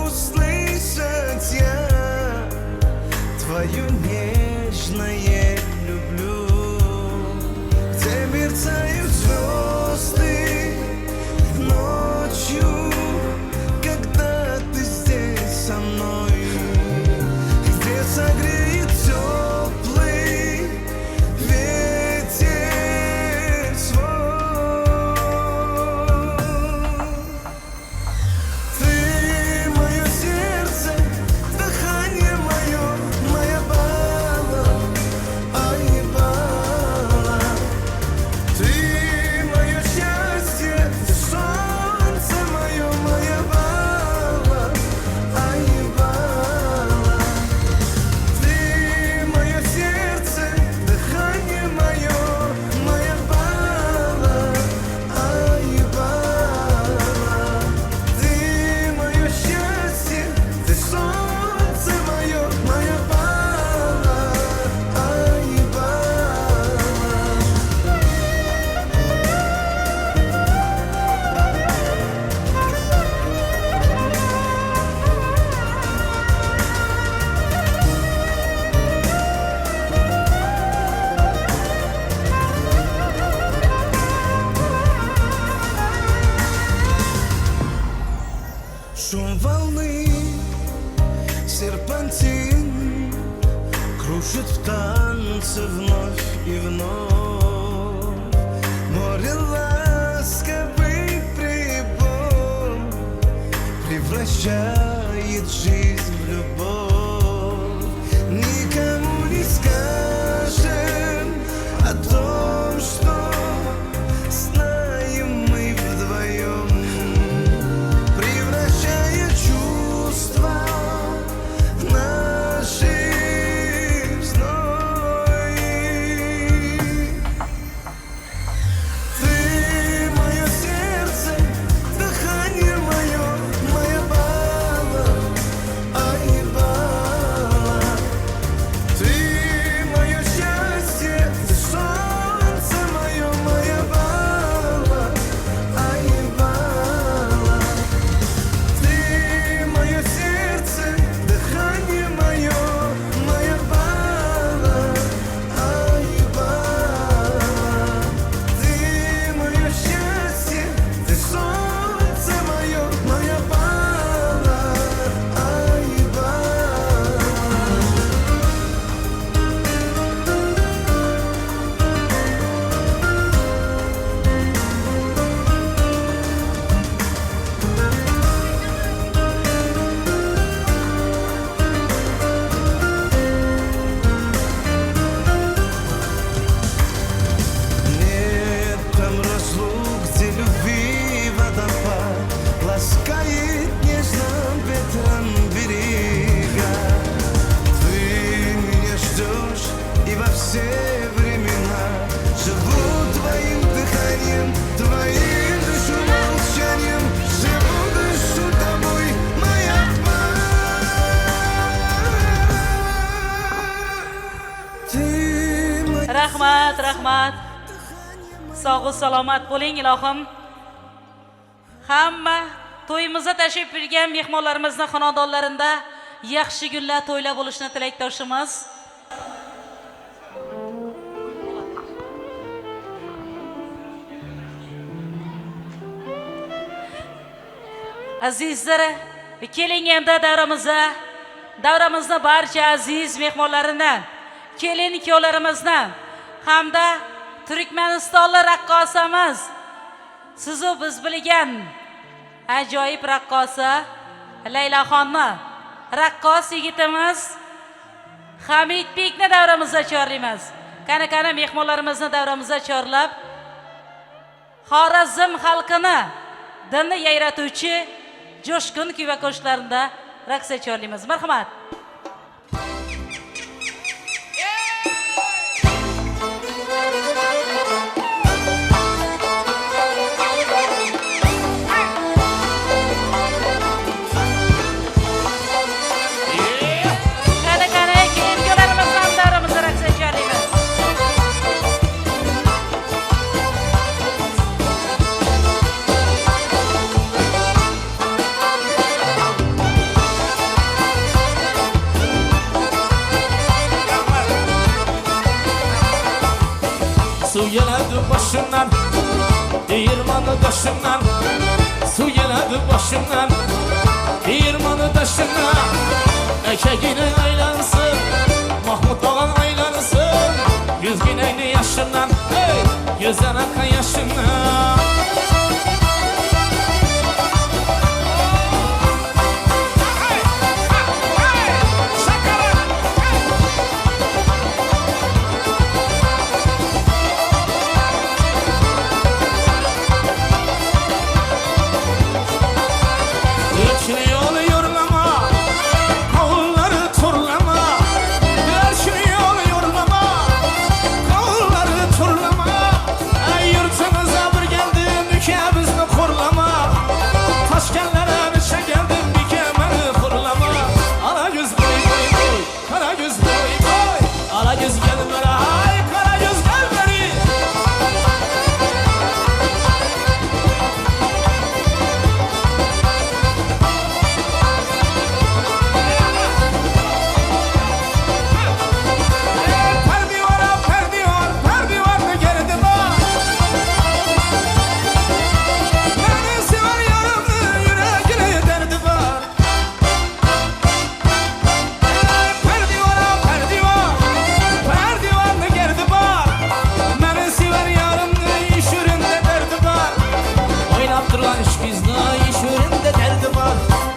услышать я твою нежное люблю. Где мерцают звезды ночью, когда ты здесь со мной, где согреет теплый ветер свой. Ты мое сердце, дыхание мое, моя бала, ай, бала. Ты мое счастье, ты солнце мое, моя бала, ай, бала. Ты мое сердце, дыхание мое, моя бала, ай, бала. Ты мое счастье, ты солнце мое, моя бала, ай, бала. Шум волны, серпантин кружит в танце вновь и вновь. Море ласковый прибой превращает жизнь в любовь. Никому не скажем о том, что знаем мы вдвоем, превращая чувства наши в зной. Ты мое сердце, дыхание мое, моя бала, ай, бала. Ты мое счастье, ты солнце мое, моя бала, ай, бала. Ты мое сердце, дыхание мое, моя бала, ай, бала. Ты мое счастье, ты солнце мое, моя бала, ай, бала. Нет там разлук, где любви водопад ласкает нежным ветром берега. Ты меня ждешь и во все времена живу твоим дыханием, твоим дышу молчанием, живу, дышу тобой, моя бала. Ты моя Rahmat, rahmat. Sog'u salomat bo'ling ilohim. Hamma to'yimizga tashrif buyurgan mehmonlarimizni xonadonlarida yaxshi kunlar, to'ylar bo'lishini tilakdoshimiz. Azizlar, keling endi davramizni barcha aziz mehmonlarini, kelin kuyovlarimizni hamda Turkmanistonlik raqqosamiz, sizu biz bilgan ajoyib raqqosa Laylaxonni, raqqos yigitimiz Hamidbekni davramizga chorlaymiz. Qani qani mehmonlarimizni davramizga chorlab, Xorazm xalqini dilni yayratuvchi jo'shqin kuy va qo'shiqlarida raqsga chorlaymiz. Marhamat. Qani qani kelin kuyovlarimizni ham davramizga raqsga chorlaymiz. Değirmanı taşından, su geledi başımdan. Değirmanı taşından, erkeğini aylansın, Mahmut Ağan aylansın. Yüzgüneyni yaşından, hey, gözden akan yaşından.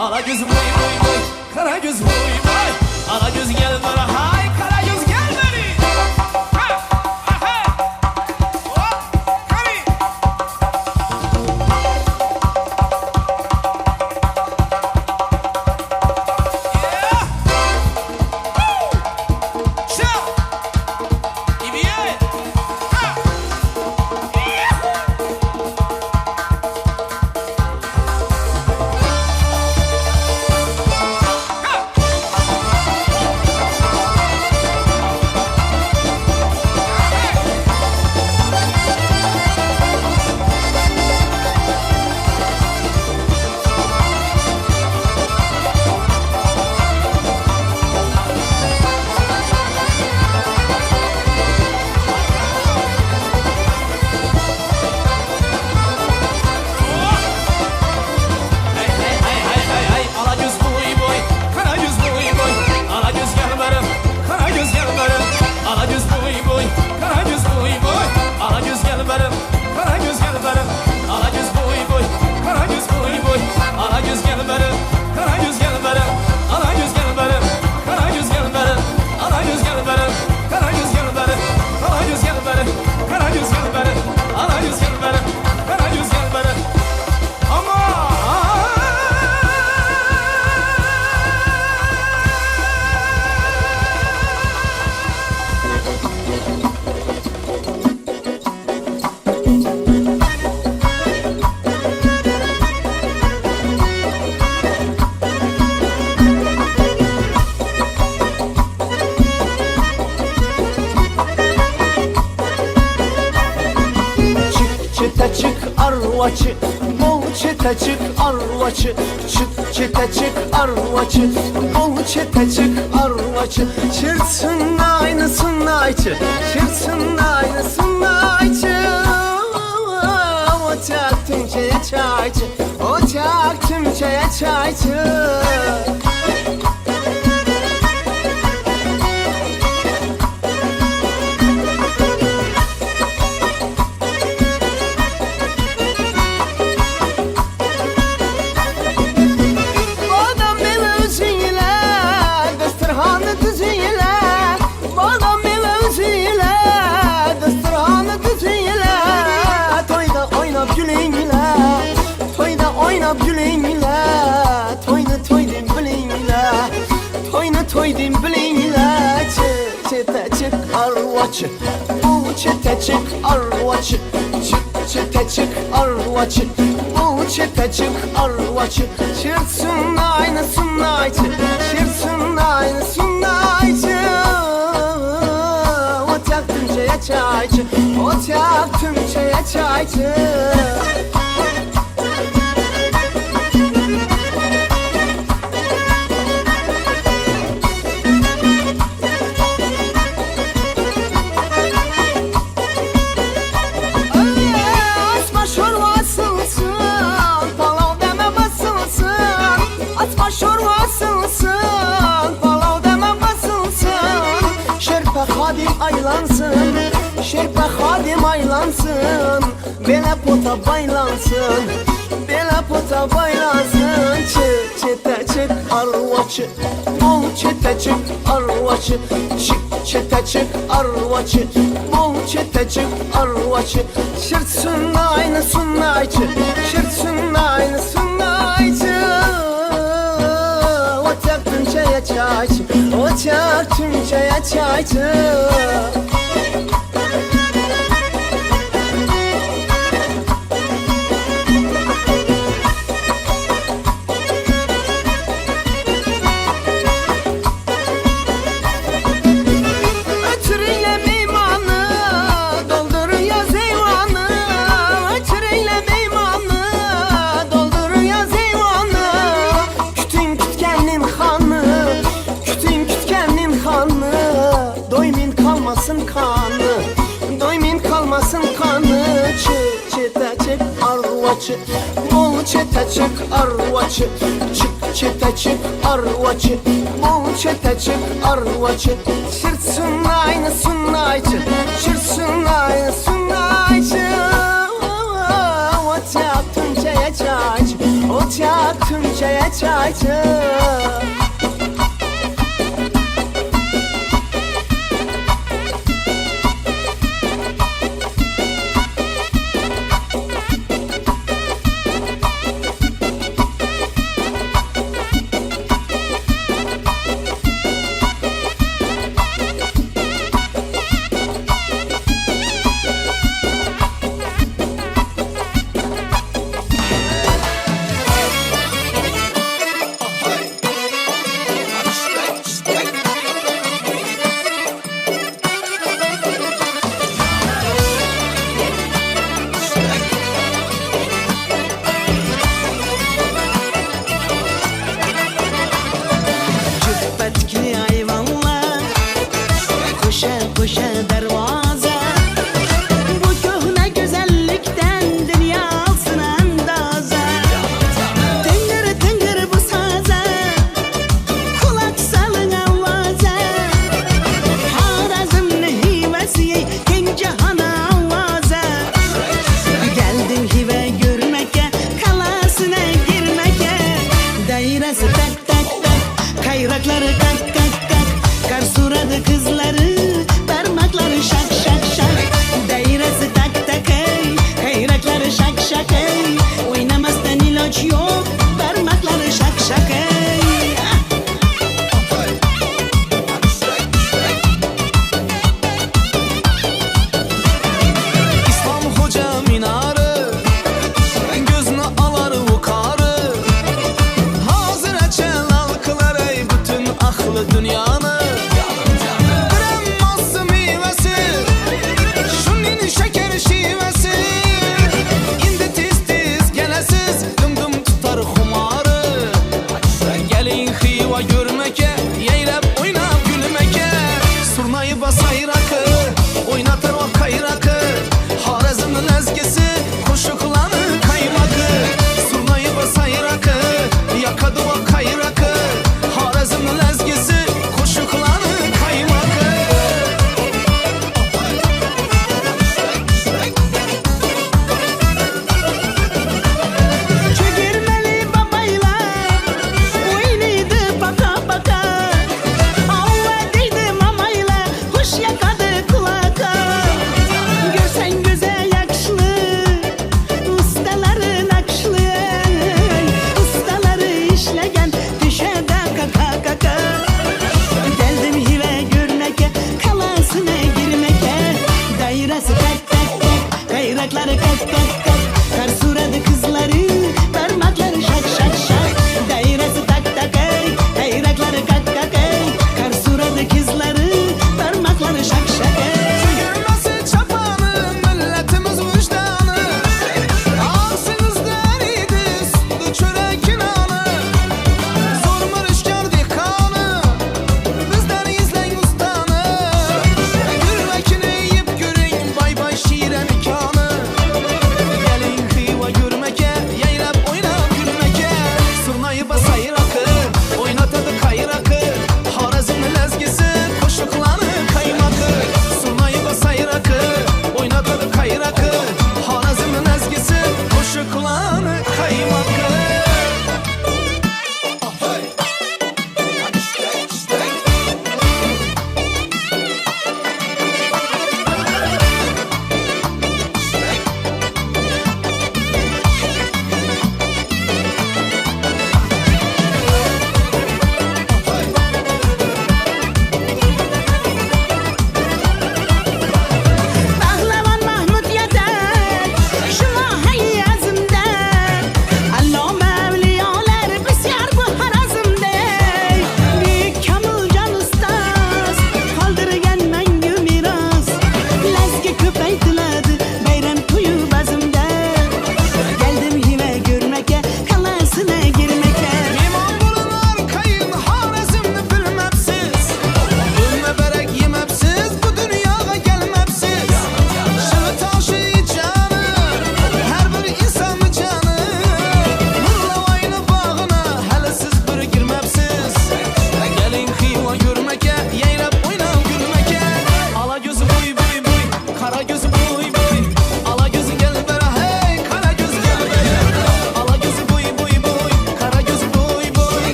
Ala göz boy boy boy, kara göz boy boy. Ala göz gel bana, hay kara göz gel beni. Ha, aha, hop, kari. Yeah. Woo. Şa. İbiye. Ha. Yeah. Arvaçı, bol çete çık arvaçı, çık çete çık arvaçı, bol çete çık arvaçı, çırtsın aynısın ayçı, çırtsın aynısın ayçı. O çak tümçeye çayçı, o çak tümçeye çayçı. Oynab gülinglar, toyni toy deb bilinglar, toyni toy deb bilinglar. Cheta chiq arvachi, bu cheta chiq arvachi, chiq cheta chiq arvachi, bu cheta chiq arvachi. Chertsin aynasın aychi, chertsin aynasın aychi. O chaq tümçaya chaychi, o chaq tümçaya chaychi. Asma şorvası Bana hadim aylansın, bela pota baylansın, bela pota baylansın. Çık çete çık arvaçı, bol çete çık arvaçı, çık çete çık arvaçı, bol çete çık arvaçı. Şırtsın aynısın ayçı, şırtsın aynısın ayçı. O çaktın çaya çayçı, o çaktın çaya çayçı. Bol çete çık arvaçı, çık çete çık arvaçı, bol çete çık arvaçı. Şırtsın aynısın ayçı, şırtsın aynısın ayçı. O çaktın çaya çayçı, o çaktın çaya çayçı.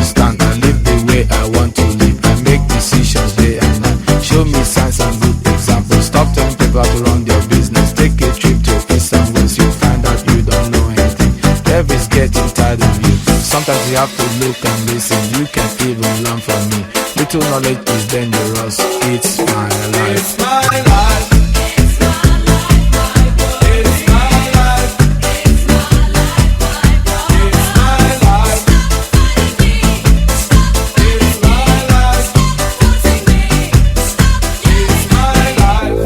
stand. I live the way I want to live. I make decisions day and night. Show me signs and good examples. Stop telling people how to run their business. Take a trip to east and west. You'll find out you don't know anything. Devil's getting tired of you. Sometimes you have to look and listen. You can even learn from me. Little knowledge is dangerous. It's my life. It's my life. It's my life. It's my life. It's my life. It's my life.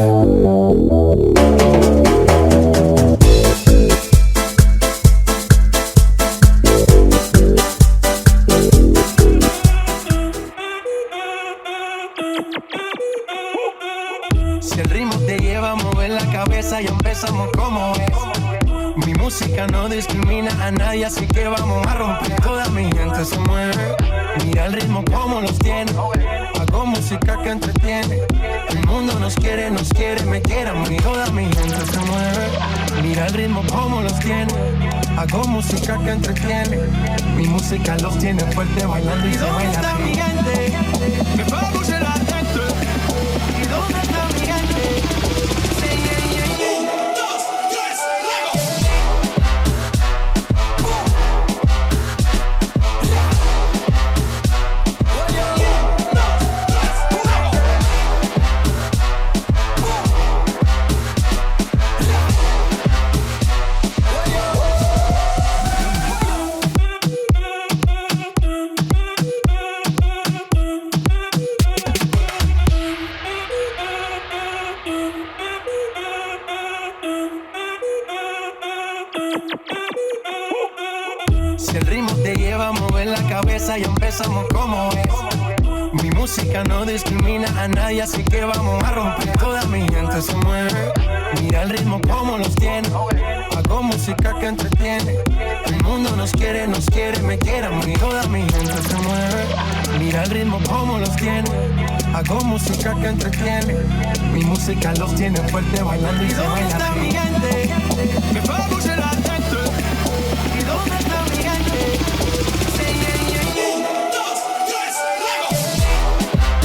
Si el ritmo te lleva a mover la cabeza, ya empezamos como es. Mi música no discrimina a nadie, así que vamos a romper. Toda mi gente se mueve. Mira el ritmo como los tiene. Hago música que entretiene. El mundo nos quiere, me quiere a mí. Toda mi gente se mueve. Mira el ritmo como los tiene. Hago música que entretiene. Mi música los tiene fuerte bailando y se baila ¿Dónde está así. mi gente? Me fue a bouger la tête. ¿Y dónde está mi gente? Sí, yeah, yeah, yeah. Un, dos, tres, luego. Si el ritmo te lleva a mover la cabeza, ya empezamos como es. Mi música no discrimina a nadie, así que vamos a romper. Toda mi gente se mueve. Mira el ritmo como los tiene. Hago música que entretiene. El mundo nos quiere, me quiere a mí. Toda mi gente se mueve. Mira el ritmo como los tiene. Hago música que entretiene. Mi música los tiene fuerte bailando y se ¿Dónde baila está así. mi gente? Me fue a bouger la tête. ¿Y dónde está mi gente? Sí, yeah, yeah, yeah. Un, dos, tres, luego.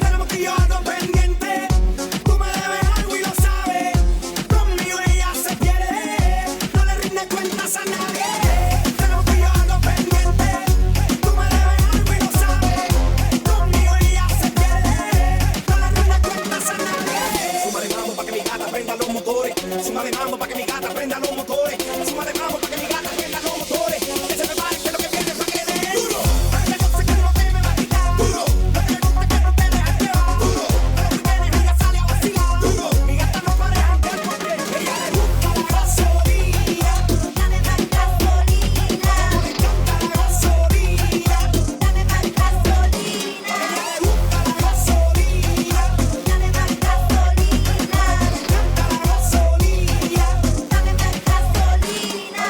Tenemos que yo algo pendiente. Tú me debes algo y lo sabes. Conmigo ella se quiere. No le rinde cuentas a nadie. Tenemos que yo algo pendiente. Tú me debes algo y lo sabes. Conmigo ella se quiere. No le rinde cuentas a nadie. Súmale mambo pa' que mi gata prenda los motores. Súmale mambo pa' que mi gata prenda los motores. Súmale mambo pa' que mi gata prenda los motores. Que se prepare que lo que viene es pa' que le dé duro. La cosa que no te me va a quitar. Duro, No te gusta que no te dejes llevar. duro, A los weekends ella sale a vacilar. duro. Mi gata no para de janguear porque ella le gusta la gasolina. Dame más gasolina, Le encanta la gasolina. dame más gasolina, Ella le gusta la gasolina. dame más gasolina, Le encanta la gasolina. dame más gasolina.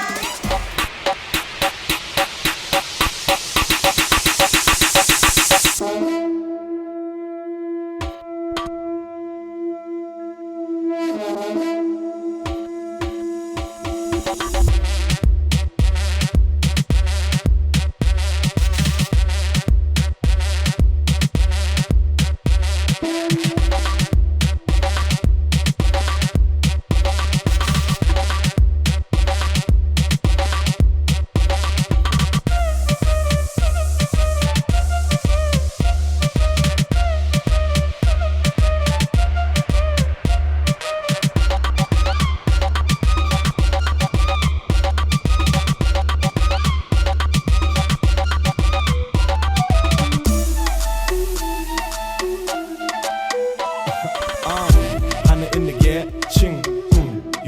Hani indi geçin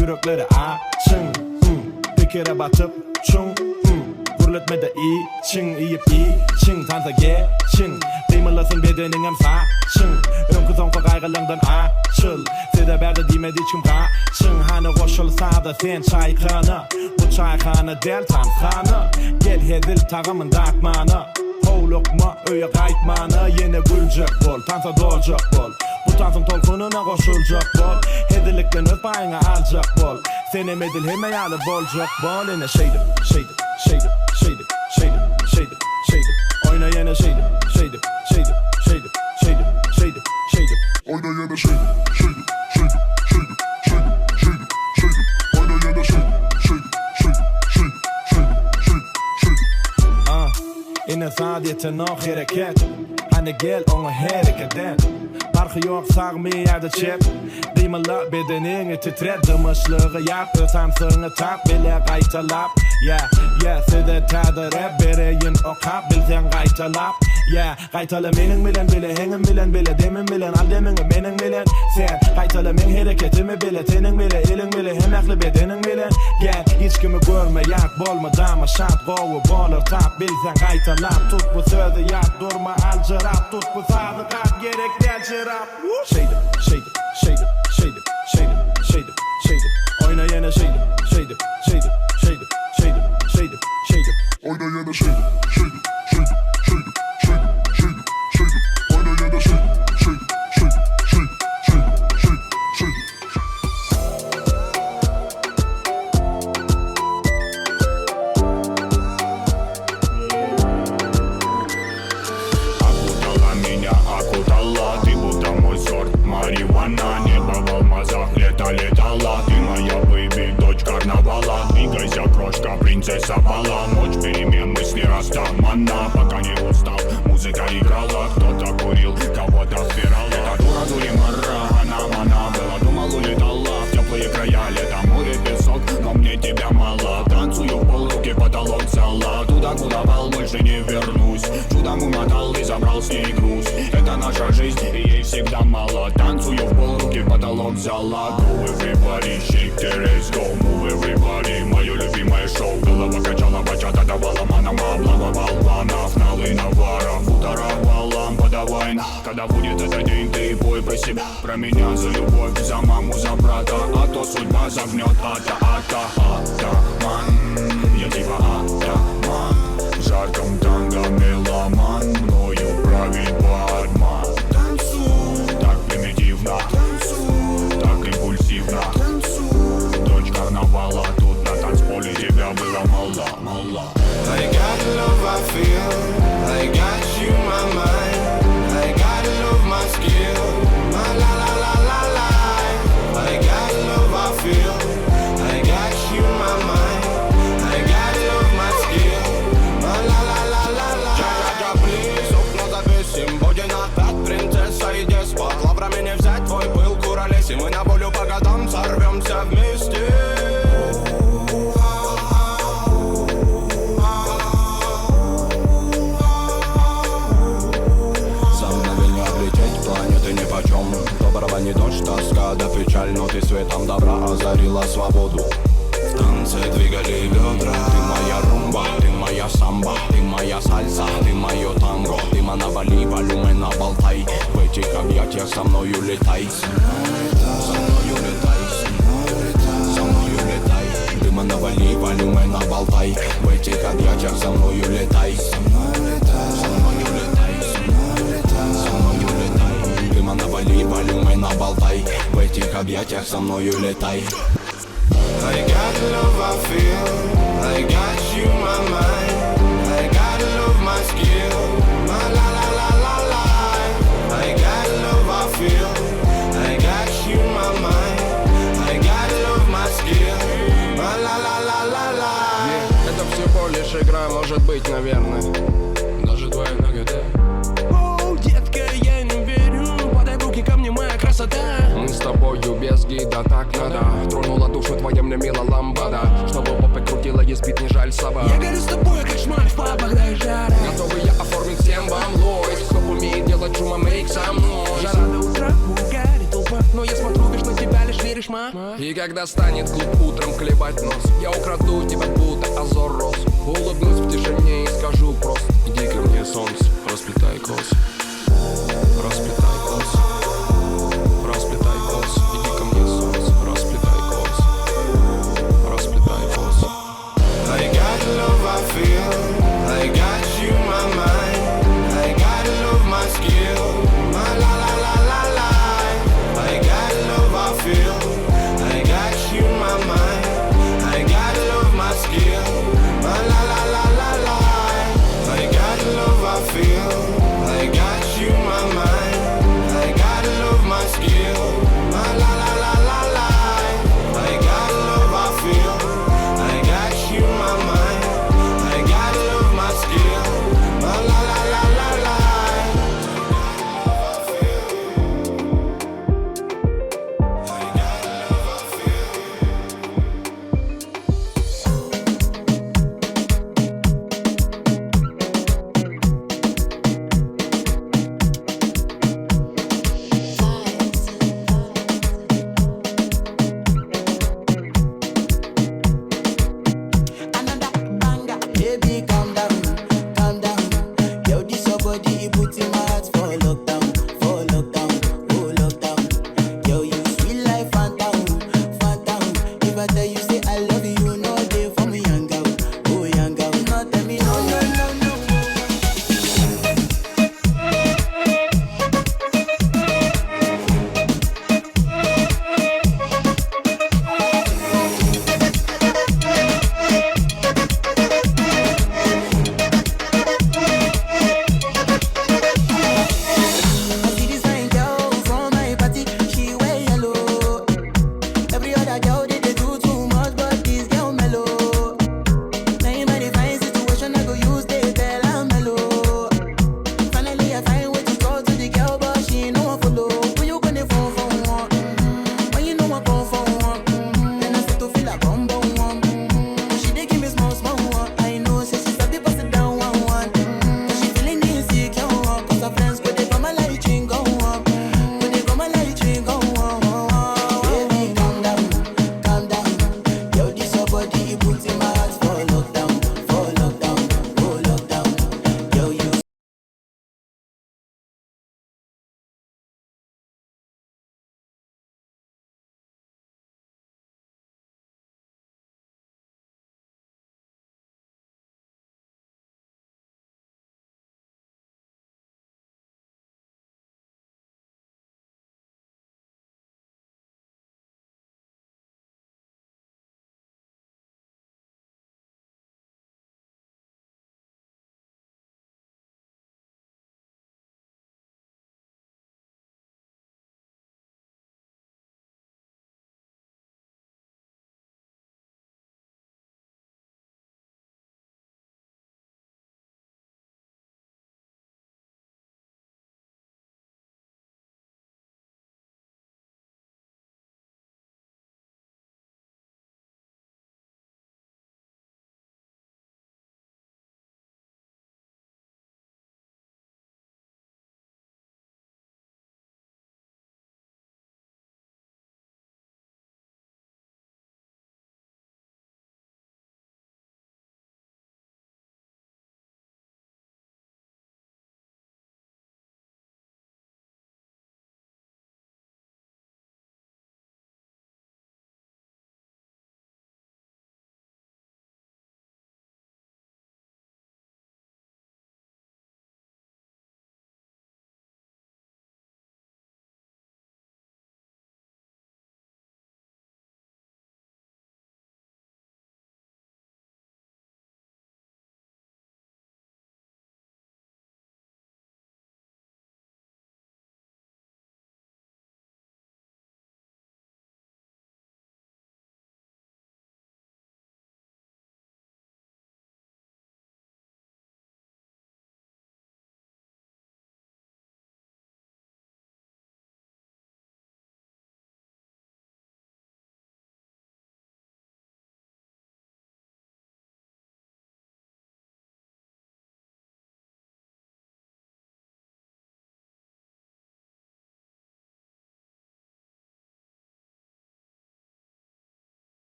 Yürekleri açın. Bir kere batıp çun. Gürletmede içiň, iýip içiň, tansa geçiň. Gymylasyn bedeniňem saçyň. Öňkü soňky gaýgylaňdan açyl. Size berde diýmedi hiç kim gaçyň. Hany goşul sada sen çaýhana. Bu çaýhana däl tanshana. Gel hezil tagamyn datmana. Howlukma öýe gaýtmana. Ýene güljek bol, tansa doljak bol. Bu tansyň tolkunyna goşuljak bol. Hezillikden öz paýyňa aljak bol. Senem edil hemme ýaly boljak bol. Ene şeýdip, şeýdip, şeýdip, şeýdip, şeýdip, şeýdip, şeýdip. Oýna ýene şeýdip, şeýdip, şeýdip, şeýdip, şeýdip, şeýdip, şeýdip. Oýna ýene şeýdip, şeýdip, şeýdip, şeýdip, şeýdip, şeýdip, şeýdip. Oýna ýene şeýdip, şeýdip, şeýdip, şeýdip, şeýdip, şeýdip, şeýdip. Ah, ine saat ýetenok hereket. Hany gel oňa hereket et. Parhy ýok sagmy ýa-da çep. Gymyla bedeniňi titret. Dymyşlygy ýap, öz tansyňy tap. Bile gaýtalap, yeah, yeah. Size täze rap bereýin okap. Bilseň gaýtalap, yeah. Gaýtala meniň bilen bile, heňim bilen bile, demim bilen, al demiňi meniň bilen. Sen gaýtala meň hereketimi bile, teniň bile, eliň bile, hem ähli bedeniň bilen. Gel, hiç kimi görme, ýat bolma, dama, şat, gowy bolar, tap, bilseň gaýtalap. Tut bu sözi ýat, durma, aljyrap, tut bu sazy gap, gerek däl şerap. Şeýdip, şeýdip, şeýdip, şeýdip, şeýdip, şeýdip, şeýdip. Oýna ýene şeýdip, şeýdip, şeýdip, şeýdip, şeýdip, şeýdip, şeýdip. Oýna ýene şeýdip, şeýdip, şeýdip, şeýdip, şeýdip, şeýdip, şeýdip. Oýna ýene şeýdip, şeýdip, şeýdip, şeýdip, şeýdip, şeýdip, şeýdip. Окутала меня, окутала, ты будто мой сорт марихуана. Небо в алмазах, лето летала, ты моя baby, дочь карнавала. Двигайся, крошка, принцесса бала. Ночь перемен, мысли растамана. Пока не устал, музыка играла. Кто-то курил, кого-то впирал. Это дура Дуримара, она мана была. Думал, улетала в теплые края. Лето, море, песок, но мне тебя мало. Танцую в полруки, потолок зала. Туда, куда бал, больше не вернусь. Чудом умотал и забрал с ней груз. Это наша жизнь, и ей всегда мало. Танцую в полруки, потолок зала. Go everybody, shake their ass, go move everybody. Мое любимое шоу. Голова качала, бачата давала манама. Облава болванов, налы навара. Футара валам, подавай на. Когда будет этот день, ты пой про себя. Про меня, за любовь, за маму, за брата. А то судьба загнет, ата, ата, атаман. Я типа атаман. В жарком танго меломан. Мною правит бармен. Танцуй так примитивно, танцуй так импульсивно, танцуй. Дочь карнавала, тут на танцполе тебя было мало, мало. I got love I feel, I got you my mind, I got love my skill, my la la la la la. I got love I feel, I got you my mind, I got love my skill, my la la la la la. Ja, please, окна завесим, будет опять принцесса и деспот. Лаврами не взять твой пыл куролесим, мы на волю по годам сорвемся вместе. За мгновение облететь планеты нипочем. Доброго не дождь, тоска да печаль, но ты светом добра озарила свободу. В танце двигали бедра. Ты моя румба, ты моя самба, ты моя сальса, ты мое танго. Ты манавали, волюмена болтай. В этих объятиях со мною летай. Со мною летай, со мною летай. Ты манавали, волюмена болтай. В этих объятиях со мною летай. Со мною летай, со мною летай. Ты манавали, волюмена болтай. В этих объятиях со мною летай. I got love I feel, I got you my mind, I got love my skill, my la la la la la. I got love I feel, I got you my mind, I got love my skill, my la la la la la. Это всего лишь игра, может быть, наверное, даже твоя нагота. О, детка, я не верю, подай руки ко мне, моя красота. Мы с тобою без гида, так надо. Тронула душу твоя мне мила ламбада. Чтобы попы крутила, есть бит, не жаль слова. Я горю с тобой, как шмаль в пабах, дай жара. Готовы я оформить всем вам лойс. Кто умеет делать шума, мейк со мной. Жара до утра, угорит толпа. Но я смотрю лишь на тебя, лишь веришь, ма. И когда станет клуб утром клевать нос, я украду тебя, будто Азор Рос. Улыбнусь в тишине и скажу просто: иди ко мне, солнце, расплетай косы. Расплетай косы. Расплетай косы. Иди ко мне, солнце, расплетай косы. Расплетай косы. I got love I feel, I got you my mind, I got love my skill, my la la la la la. I got love I feel, I got you my mind, I got love my skill, my la la la la la.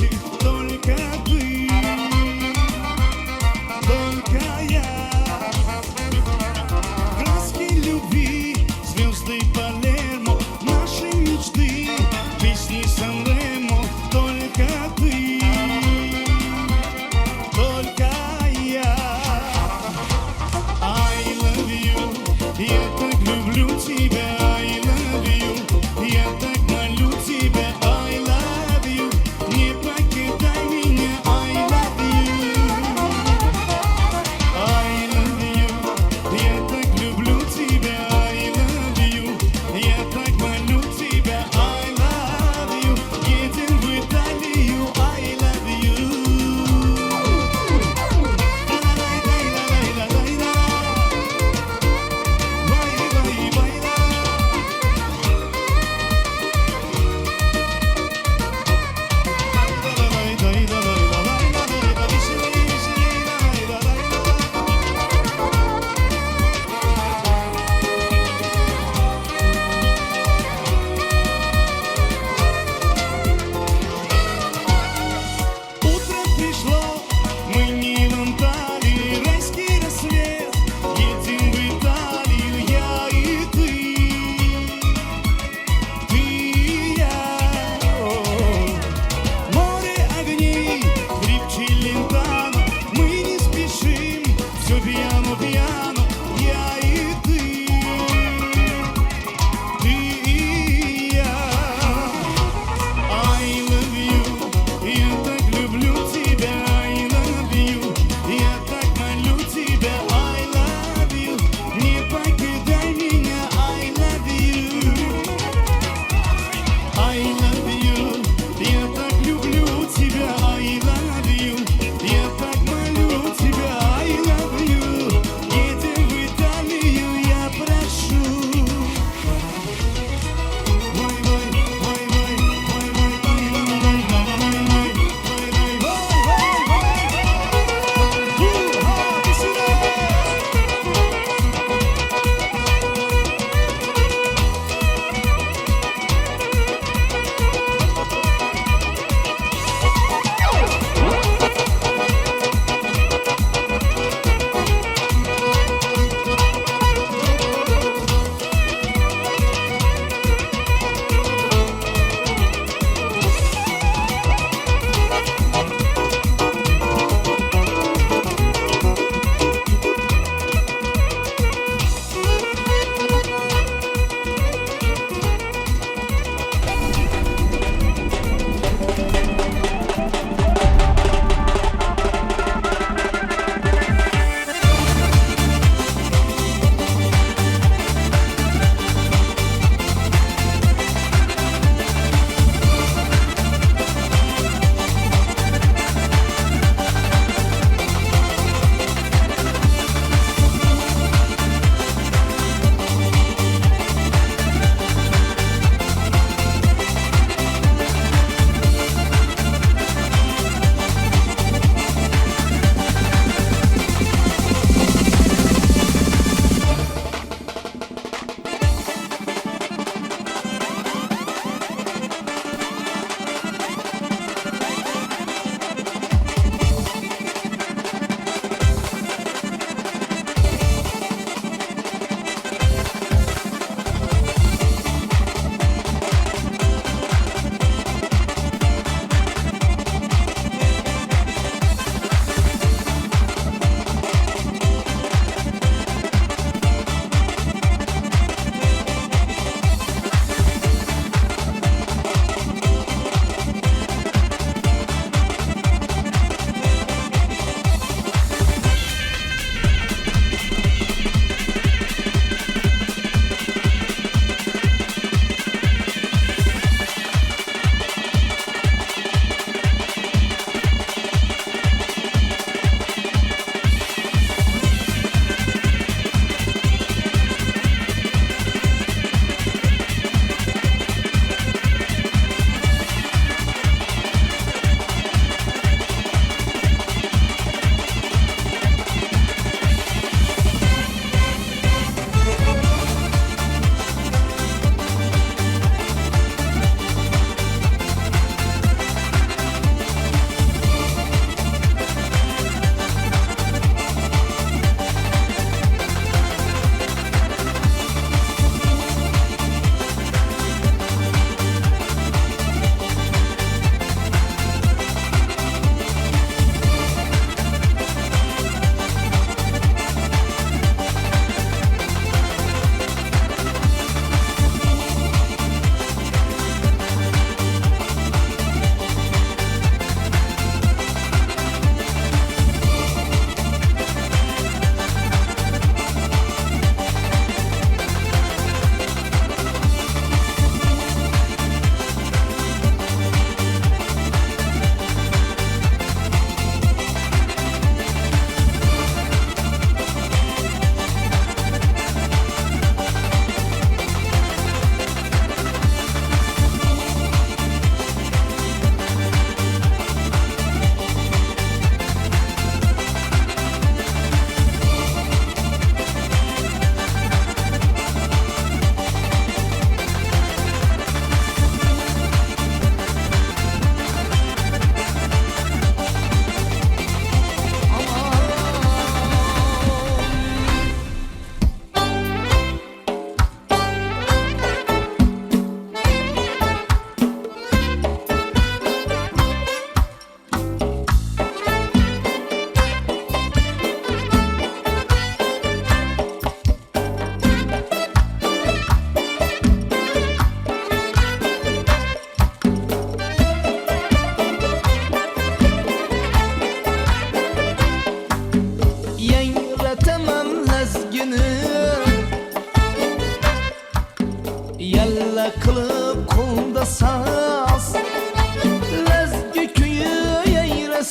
свете только ты, только я. Краски любви, звезды Палермо, наши мечты, песни Сан-Ремо. Только ты, только я. I love you, я так люблю тебя. I love you, я так молю тебя. I love you, не покидай.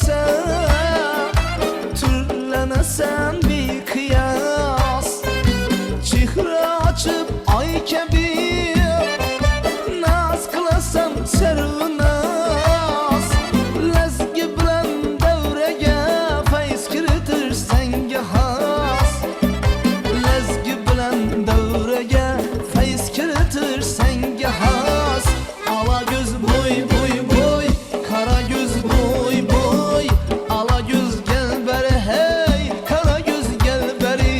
kelsa Turlanasan beqiyos Chehra ochib oy kabi Naz qilasan sarvinoz Lazgi bilan davraga fayz kiritish senga xos Lazgi bilan davraga fayz kiritish senga xos Ala göz boy boy boy Kara göz boy boy Ala göz gel beri hey Kara göz gel beri.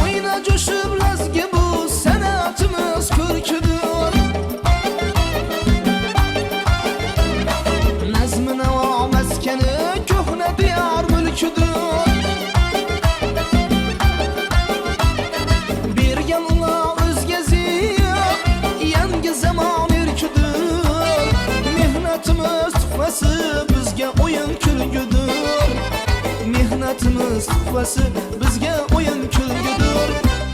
Oyna coşup lazgi bu sanatımız körküdür. Nazmi navo maskani ko'hna diyor mulkidir. Bergan ular o'zgazi yangi zamon erkidir. Mehnatimiz tuhfasi bizga o'yin kulgudir. Mehnatimiz tuhfasi bizga o'yin kulgudir.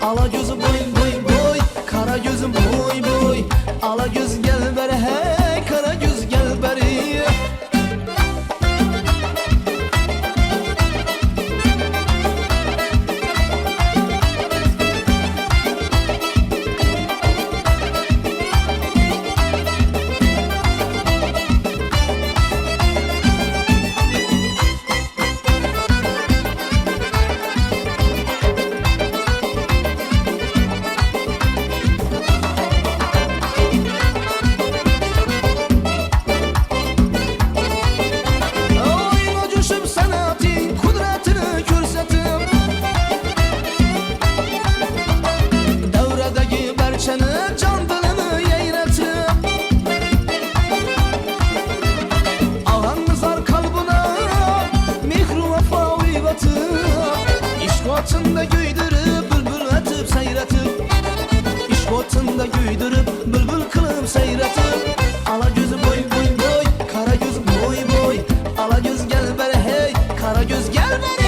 Ala ko'zi bo'y bo'y bo'y Qora ko'zim bo'y bo'y Ala ko'z gel beri hey Qora ko'z gel beri. Oyna coşup sanatın kudretini ko'rsatib Davradagi barchani jon dilini yayratib Og'angizlar qalbina mehr vafo uyg'otib Ishq o'tinda kuydirib bulbul atib sayratib Ishq o'tinda kuydirib bulbul qilib sayratib Ala ko'zi bo'y bo'y bo'y Qora ko'z bo'y bo'y Ala ko'z gel beri hey Qora ko'z gel beri.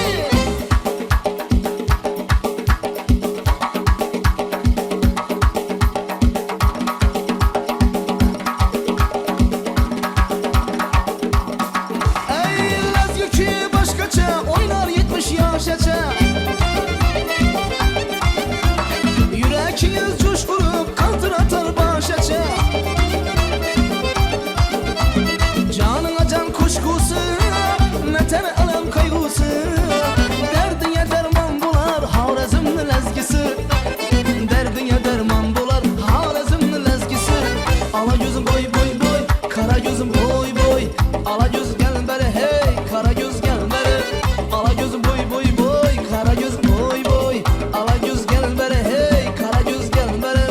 Ey lazgi boshqacha o'ynar 70 yoshgacha Yuragingiz jo'sh urib qaltiratar boshacha Joningga jon qo'shqusi Natan alam qayg'usi Dardingga darmon bo'lar Xorazmni lazgisi Dardingga darmon bo'lar Xorazmni lazgisi Ala ko'zim bo'y bo'y bo'y Qora ko'zim bo'y bo'y Ala ko'z gel beri hey Qora ko'z gel beri Ala ko'zim bo'y bo'y bo'y Qora ko'z bo'y bo'y Ala ko'z gel beri hey Qora ko'z gel beri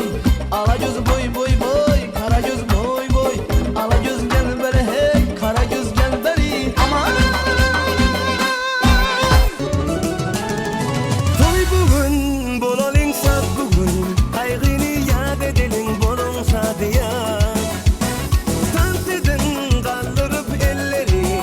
Ala ko'z bo'y bo'y bo'y Qora ko'z bo'y bo'y Ala ko'z gel beri hey Qora ko'z gel beri. Aman. To'y bugun bo'laling shod bugun Qayg'ini yad edeling bo'ling shodiya Tant edin qaldırıp elleri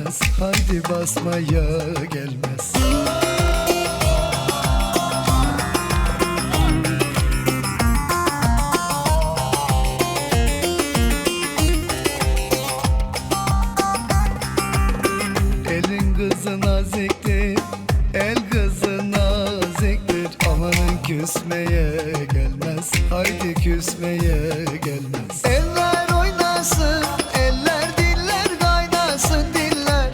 gelmez, haydi basmaya gelmez. Elin kızı naziktir, el kızı naziktir. Amanın küsmeye gelmez, haydi küsmeye gelmez. Eller oynasın, eller diller kaynasın diller.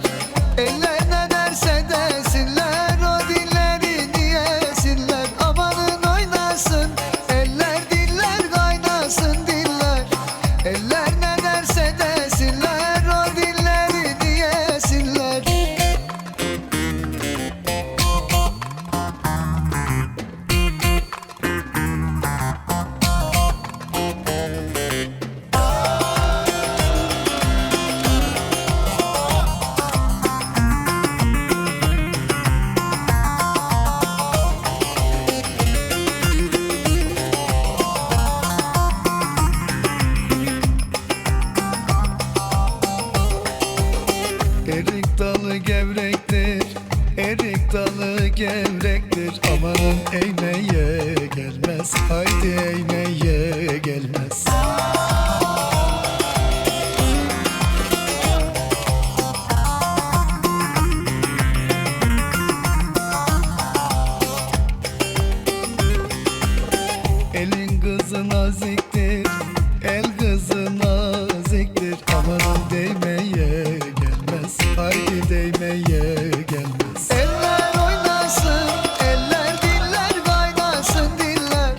Eller ne derse desinler, o dilleri diyesinler. Amanın oynasın, eller diller kaynasın diller. Eller ne derse desinler, o dilleri diyesinler. Erik dalı gevrektir, erik dalı gevrektir. Amanın eğmeye gelmez, haydi eğmeye gelmez. Elin kızı naziktir, el kızı naziktir. Amanın değmeye gelmez, haydi değmeye gelmez. Eller oynasın, eller diller kaynasın diller.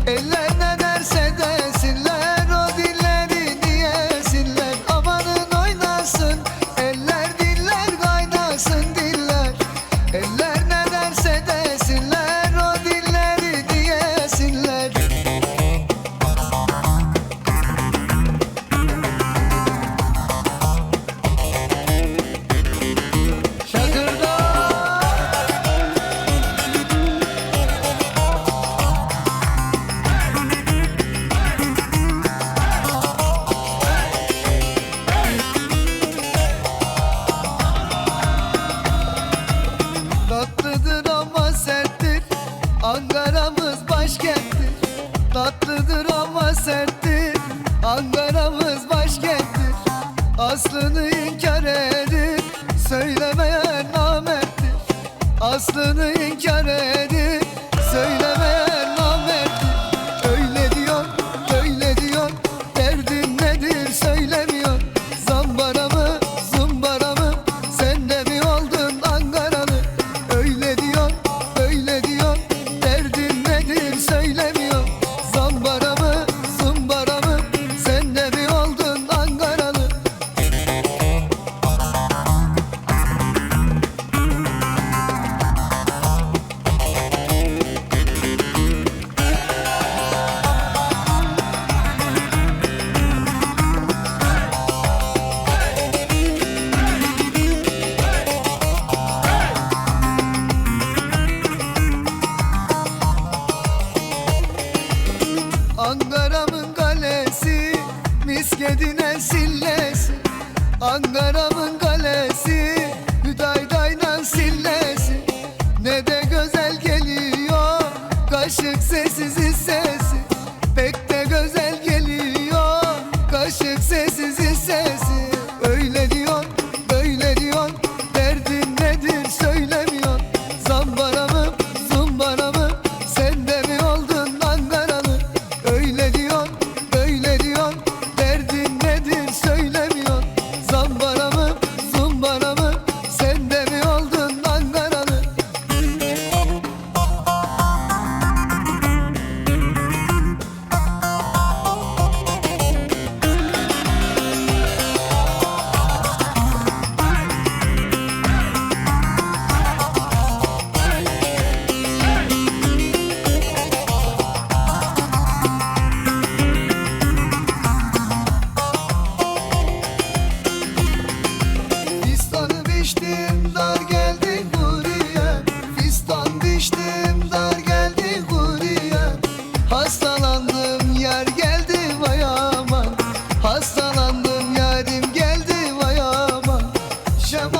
Eller ne derse desinler, o dilleri diyesinler. Amanın oynasın, eller diller kaynasın diller. Eller ne derse desinler, o dilleri diyesinler. Tatlıdır ama serttir, Ankara'mız başkenttir. Tatlıdır ama serttir, Ankara'mız başkenttir. Aslını inkar edip söylemeyen namerttir. Aslını inkar edip söylemeyen namerttir. Öyle diyor, böyle diyor, derdin nedir söylemiyor. Zambara mı, zumbara mı, sen de mi oldun Ankaralı? Öyle diyor, böyle diyor, derdin nedir söylemiyor. Zambara mı, zumbara mı, sen de mi oldun Ankaralı? Ankara'mın kalesi, miskedine sillesi. Ankara'mın kalesi, hüdaydayla sillesi. Ne de güzel geliyor, kaşık sessiz sesi. Pek de güzel geliyor, kaşık sessiz sesi. Öyle diyor, böyle diyor, derdin nedir söylemiyor. Zambara mı, zumbara mı, sen de mi oldun Ankaralı? Öyle diyor, böyle diyor, derdin nedir söylemiyor. Zambara mı, zumbara mı, sen de mi oldun Ankaralı? Fistanı biçtim dar geldi buraya. Fistan biçtim dar geldi buraya. Hastalandım yar geldi vay aman. Hastalandım yarim geldi vay aman. Şema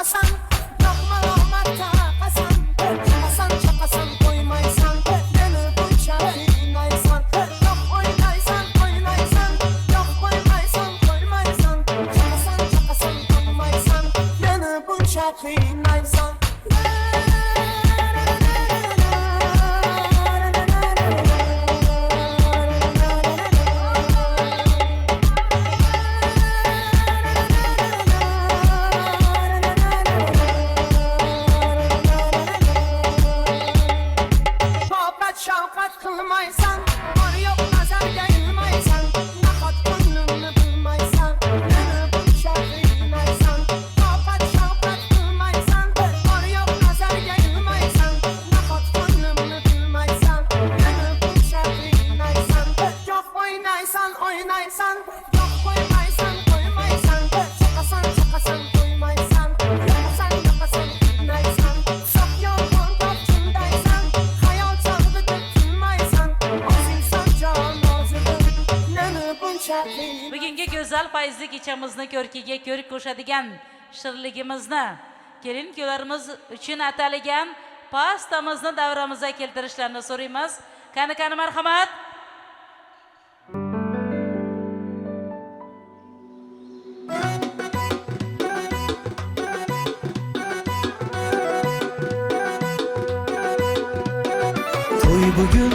chaqasan, yo'q malomat taqasan. Chaqasan, chaqasan, qo'ymaysan, meni buncha qiynaysan. Yo'q o'ynaysan, o'ynaysan, yo'q qo'ymaysan, qo'ymaysan. Chaqasan, chaqasan, qo'ymaysan, meni buncha qiynaysan. Toqat shafqat qilmaysan, bor yo'q nazarga ilmaysan. Nahot ko'nglimni bilmaysan, meni buncha qiynaysan. Toqat shafqat qilmaysan, bor yo'q nazarga ilmaysan. Nahot ko'nglimni bilmaysan, meni buncha qiynaysan. Yo'q o'ynaysan, o'ynaysan, yo'q qo'ymaysan, qo'ymaysan. Chaqasan, chaqasan, qo'ymaysan, yoqasan, yoqasan, qiynaysan. Sof yolg'on topchundaysan, xayol chalg'itib tinmaysan. O'zingsan jon ozig'im, meni buncha qiynaysan. Bugungi go'zal fayzli kechamizni ko'rkiga ko'rk qo'shadigan shirinligimizni kelin kuyovlarimiz uchun atalgan pastamizni davramizga keltirishlarini so'raymiz. Qani qani marhamat. To'y bugun,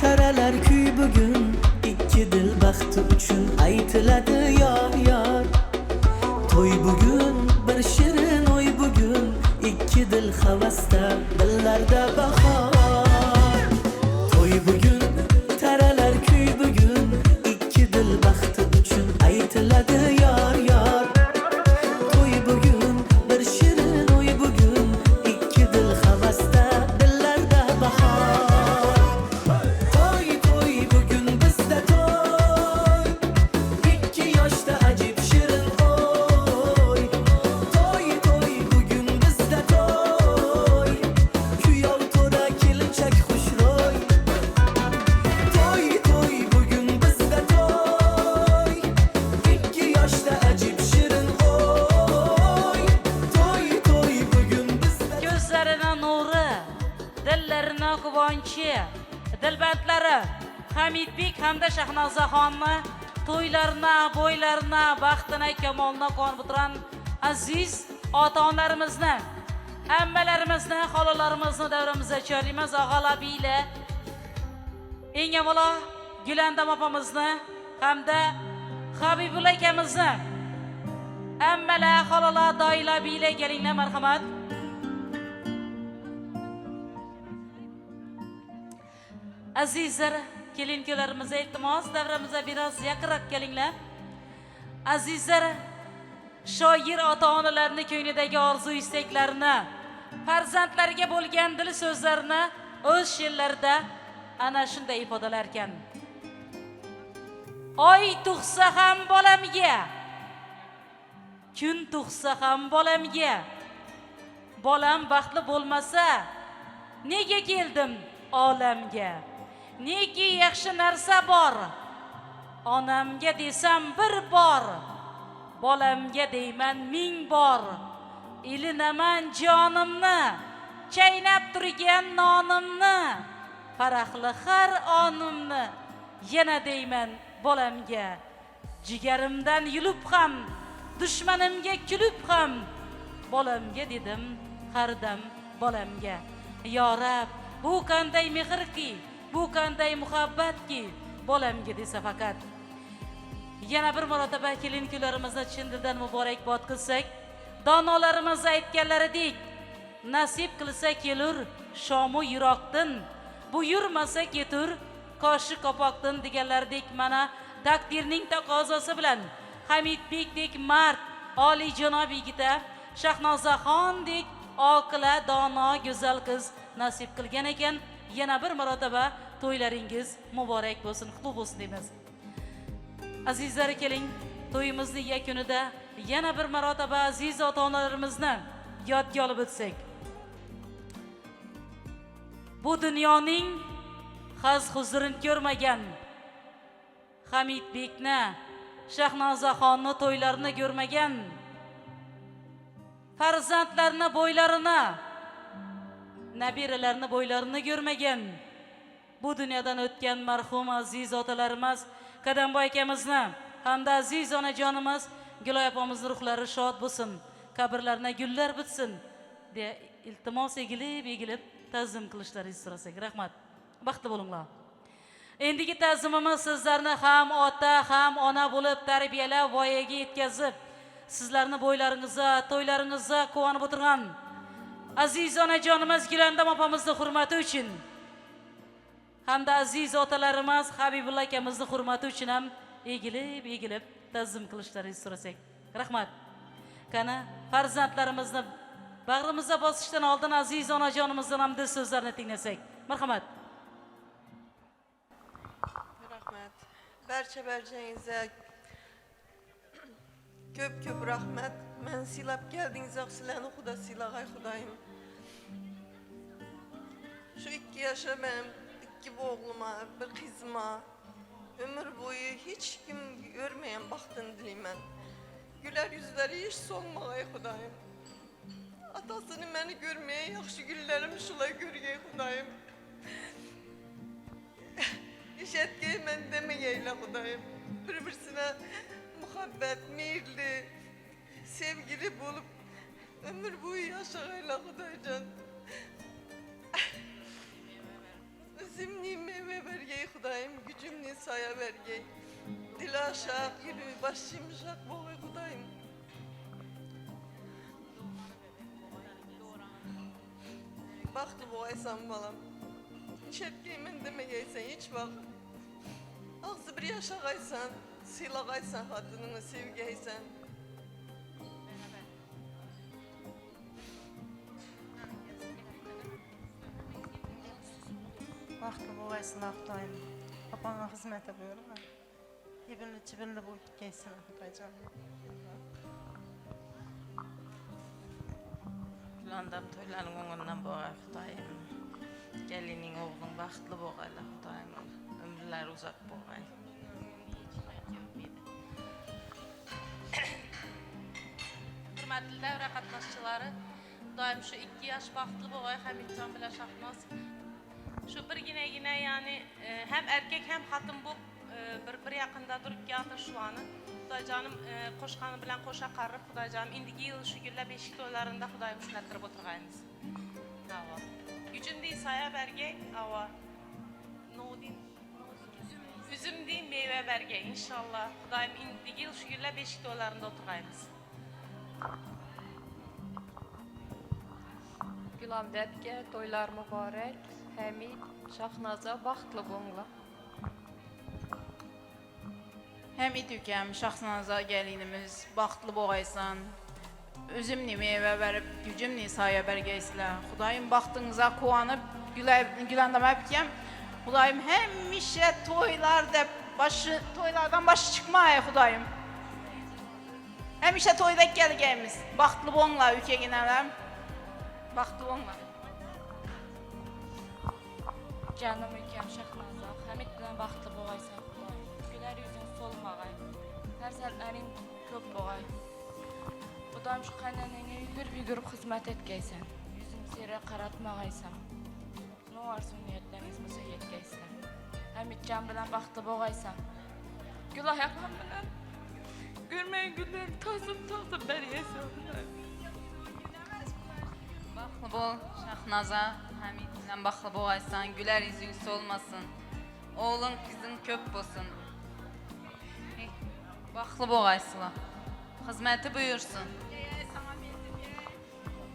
taralar kuy bugun, ikki dil baxti uchun aytiladi yor yor. To'y bugun, bir shirin o'y bugun, ikki dil havasda, dillarda bahor. To'y bugun, taralar kuy bugun, ikki dil baxti uchun aytiladi yor yor. To'y bugun, bir shirin o'y bugun, ikki dil havasda, dillarda bahor. To'y to'y bugun bizda to'y, ikki yoshda ajib shirin o'y. To'y to'y bugun bizda to'y, kuyov to'ra kelinchak xushro'y. To'y to'y bugun bizda to'y, ikki yoshda ajib shirin o'y. To'y to'y bugun bizda Ko'zlarini nuri, dillarini quvonchi, dilbandlari Hamidbek hamda Shahnozaxonni to'ylarini, bo'ylarini, baxtini, kamolini quvonib o'tirgan aziz ota-onalarimizni, ammalarimizni, xolalarimizni davramizga chorlaymiz. Og'alar biylar, eng avvalo Gulandam opamizni hamda Habibulla akamizni, ammalar, xolalar, doyilar, biylar kelinglar, marhamat. Azizlar, kelin kuyovlarimizga iltimos, davramizga biroz yaqinroq kelinglar. Azizlar, shoir ota-onalarning ko'nglidagi orzu istaklarini, farzandlariga bo'lgan dil so'zlarini o'z she'rlarida ana shunday ifodalar ekan. Oy tug'sa ham bolamga, kun tug'sa ham bolamga, bolam baxtli bo'lmasa, nega keldim olamga? Neki yaxshi narsa bor, onamga desam bir bor, bolamga deyman ming bor. Ilinaman jonimni, chaynab turgan nonimni, farahli har onimni, yana deyman bolamga. Jigarimdan yulib ham, dushmanimga kulib ham, bolamga dedim har dam bolamga. Yo Rab, bu qanday mehrki, bu qanday muhabbatki, bolamga desa faqat. Yana bir marotaba kelin kuyovlarimizni chin dildan muborakbod qilsak, donolarimiz aytganlaridek, nasib qilsa kelur shomu yiroqdan, buyurmasa ketur qoshi qopoqdan deganlaridek, mana taqdirning taqozosi bilan Hamidbekdek mard, oliyjanob yigita, Shahnozaxondek oqila, dono, go'zal qiz nasib qilgan ekan. Yana bir marotaba to'ylaringiz muborak bo'lsin, qutlug' bo'lsin deymiz. Azizlar, keling, to'yimizning yakunida yana bir marotaba aziz ota-onalarimizni yodga olib o'tsak. Bu dunyoning haz huzurini ko'rmagan Hamidbekni, Shahnozaxonni to'ylarini ko'rmagan Farzandlarini bo'ylarini, nabiralarini bo'ylarini ko'rmagan bu dunyodan o'tgan marhum aziz otalarimiz Qadamboy akamizni hamda aziz onajonimiz Güloy opamizni ruhlari shod bo'lsin, qabrlarına gullar bitsin deya iltimos egilib ta'zim qilishlaringizni so'rasak. Rahmat. Baxtli bo'linglar. Endigi ta'zimimiz sizlarni ham ota ham ona bo'lib tarbiyalab voyaga yetkazib, sizlarni bo'ylaringizga, to'ylaringizga quvonib o'tirgan aziz onajonimiz Gulandam opamizni hurmati uchun hamda aziz otalarimiz Habibulla akamizni hurmati uchun ham egilib ta'zim qilishlaringizni so'rasak. Rahmat. Qani farzandlarimizni bag'rimizga bosishdan oldin aziz onajonimizdan ham dil so'zlarini tinglasak. Marhamat. Rahmat. Barcha barchangizga ko'p rahmat. Men silab keldingiz, sizlarni Xudo siylag'ay Xudoyim. Shu 2 yoshda benim 2 o'g'lima, bir qizima ömür boyu hech kim ko'rmagan baxtini dilayman. Güler yüzleri hiç solmagay Xudoyim. Atasını meni görmeye yaxshi günlerim şulay görgey Xudoyim. İşetgeymen demegeyle Xudoyim. Bir-birisine muhabbet, meyirli, sevgili bulup ömür boyu yaşagayla Xudoycan. Özümni meyve bergey Xudoyim, gücümni saya bergey. Dili aşağı, yürü, baş yumuşak boğay Xudoyim. Baxtlı boğaysan balam. İşetgeymen demegeysen hiç vaxt. Ağzı bir yaşağaysan, sıylağaysan xatınını, sevgeysen. Baxtlı boğaysan Xudoyim. Apana xizmete buyurma. Yebinli çibinli bo'lib ketsin Xudoyjon. Gülandam to'ylaring o'ngidan bo'g'ay Xudoyim. Gelining o'g'ling baxtli bo'g'aylar Xudoyim. Umrlari uzoq bo'g'ay. Hurmatli davra qatnashchilari, doim shu 2 yosh baxtli bo'g'ay Hamidjon bilan Shahnoz. Shu birginagina, ya'ni ham erkak ham xotin bo'lib bir yaqinda turib kelayotir shularni. Xudoyjonim qo'shqani bilan qo'sha qarib, Xudoyjonim indigi yil shu kunlar beshik to'ylarida Xudoyim ushlattirib o'tirg'aymiz. Ava. Gücümdey saya bergey, ava. Nodin üzümdey meyve bergey inşallah. Xudoyim indigi yil shu kunlar beshik to'ylarida o'tirg'aymiz. Gülamdəbgə toylar mübarək. Həmid, Şahnaza baxtlı bo'linglar. Həmid ükəm, Şahnaza gəlinimiz baxtlı boğaysan. Özümni meyvə verib, gücümni saya bərgəysizlər. Xudayım baxtınıza quvanıb Gülandam əbkəm. Xudayım həmişə toylarda toylardan başı çıxmaya Xudayım. Həmişə toyda gəlgəyimiz. Baxtlı bolinglar ükəginələm. Baxtlı bolinglar. Canım ükəm Şahnaza, Həmid bilan baxtlı boğaysan Xudoyim. Gülər yüzün solmağay. Farzandlaring ko'p bo'g'ay. Xudoyim shu qaynonangga yugurib xizmat etgaysan. Yuzing seri qaratmag'aysan. No orzu niyatlaringiz bo'lsa yetgaysan. Hamidjon bilan baxtli bo'g'aysan. Güloy opam bilan ko'rmagan kunlarim tozib beraysan. Baxtlı bol Şahnaza, Həmid bilan baxtlı bo'g'aysan, gülər yüzün solmasın. Oğlun, qızın köp bolsun. Baxtlı bo'g'aysizlar. Xizməti buyursun.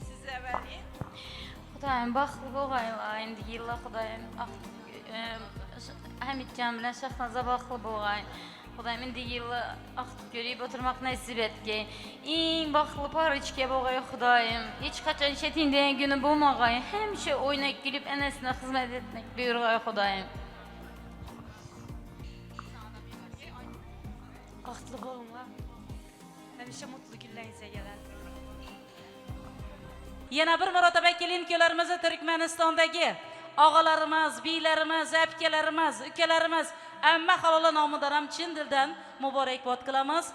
Siz əvvəli. Xudayım baxtlı bo'g'aylar. İndiki yillar Xudayım Həmidcan bilan Şahnaza baxtlı bo'g'ay. Xudayım indiki yillar axtıb görüb oturmaq nəsib etgey. Eng baxtlı parıçka bo'g'ay Xudayım. Heç qachon çetin degan günü bo'lmag'ay. Həmişə oynaq gülüb ənəsinə xizmət etmək buyurğay Xudayım. Baxtlı bo'linglar. Həmişə mutlu günlərinizə gələn. Yana bir marotaba kelin kuylarimizni Turkmanistondagi og'alarimiz, biylarimiz, akalarimiz, ukalarimiz, amma halola nomidan ham chin dildan muborakbod qilamiz.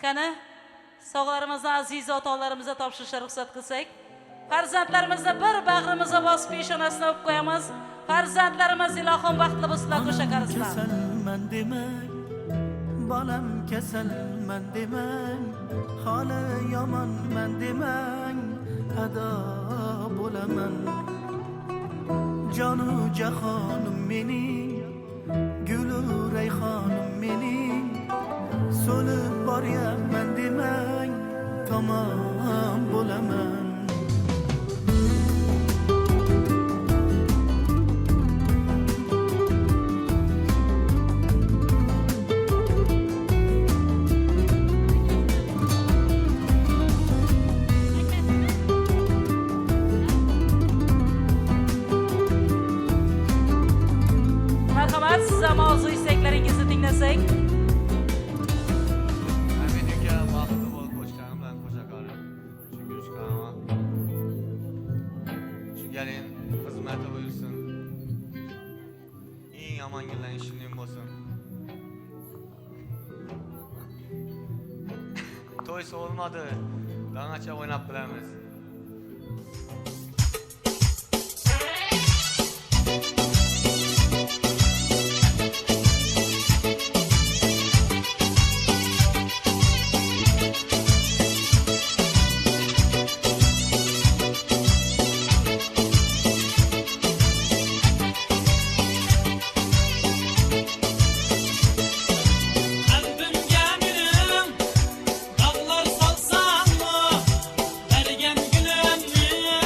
Qani Sovg'alarimizni aziz ota-onalarimizga topshirishga ruxsat qilsak, farzandlarimizni bir bag'rimizga bosib peshonasini o'pib qo'yamiz. Farzandlarimiz ilohim baxtli bo'lsinlar, qo'sha qarislar. Kasalman demang, bolam kasalman demang, holi yomonman demang, ado bo'laman. Jonu jahonim mening, gulu rayhonim mening, so'lib boryapman demang, tamom bo'laman. Marhamat, siz ham orzu istaklaringizni tinglasak. Hamid uka baxtli bo'l, qo'shqani bilan qo'sha qarib. Shu guruchqani. Shu gelin xizmati buyursin. Eng yomon kunlar ishining bo'lsin. To'y so'lmadi. Danacha o'ynab bilamiz. Qalbimga mening dog'lar solsam, bergan gulimni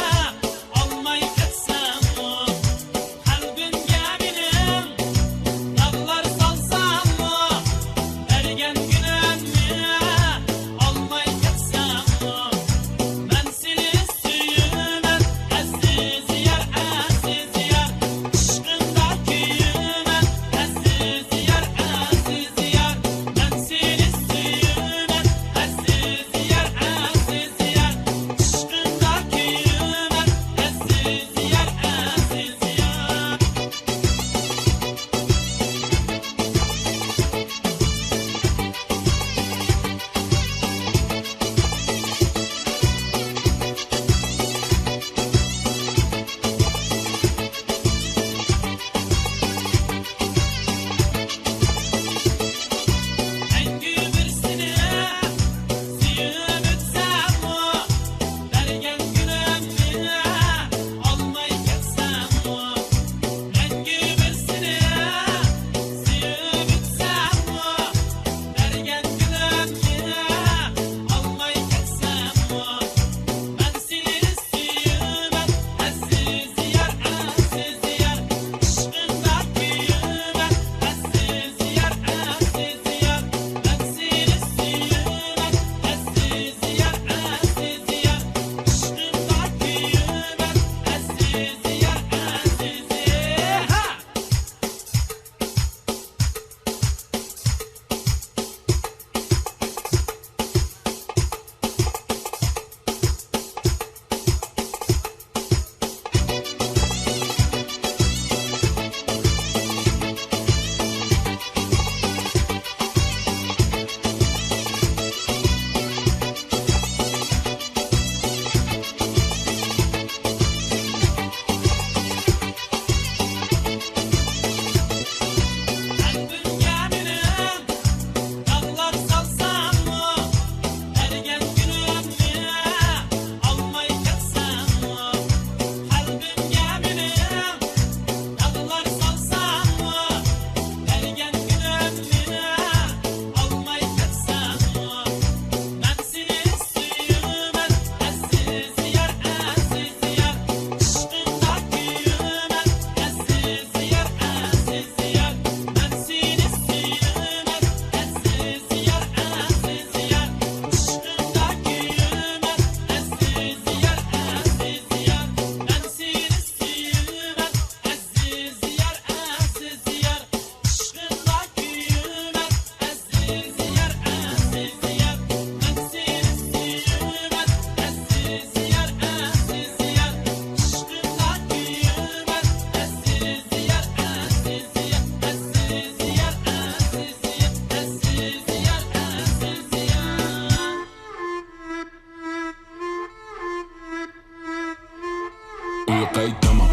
Gaýtama.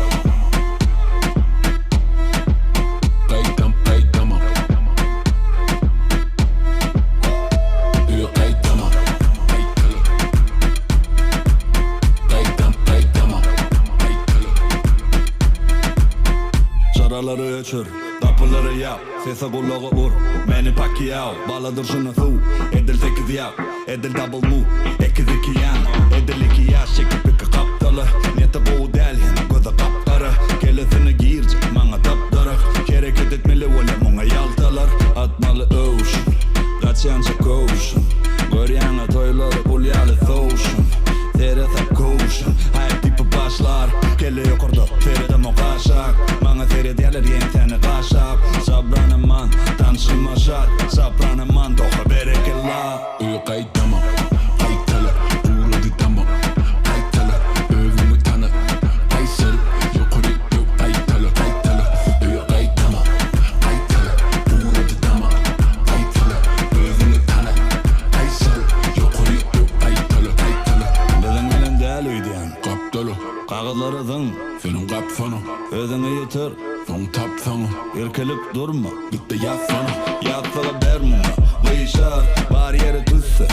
Gaýtam, gaýtama. Öýe gaýtama. Gaýtala. Gaýtam, gaýtama. Çyralary öçür, gapylary ýap, sese gulagy ur, Manny Pacquiao, bala durşuna suw, edil sekiz ýap, edil double move, ekiz iki ýan, edil iki ýaş çekip iki gapdaly, niýeti gowy däl ýene gözi gap-gara, kellesine girjek maňa tapdarak, hereket etmeli bolýar muňa ýaltalar, atmaly öwşün, gaçýança köwşün, görýäňä toýlary pul ýaly sowşun, seresap köwşün, haýp tipi başlar, kelle ýokarda, seredemok aşak, maňa seredýärler ýeňsäni gaşap, Sabranaman, tanşyma şat, Sapranaman, toha berekella. Öýe gaýtama, gaýtala, gurady dama, gaýtala, özüňi tana, gaýsar, ýokary gök gaýtala, gaýtala, öýe gaýtama, gaýtala, gurady dama, gaýtala, özüňi tana, gaýsar, ýokary gök gaýtala, gaýtala. Biziň bilen däl öýdýän. Gapdala. Kagyzlary zyň. Seniň gapsana. Özüňi ýitir. Soň tapsaň. Irkilip durma. Git-de ýatsana. Ýatsaga ber muňa. Gyşar, bar ýeri tüsse.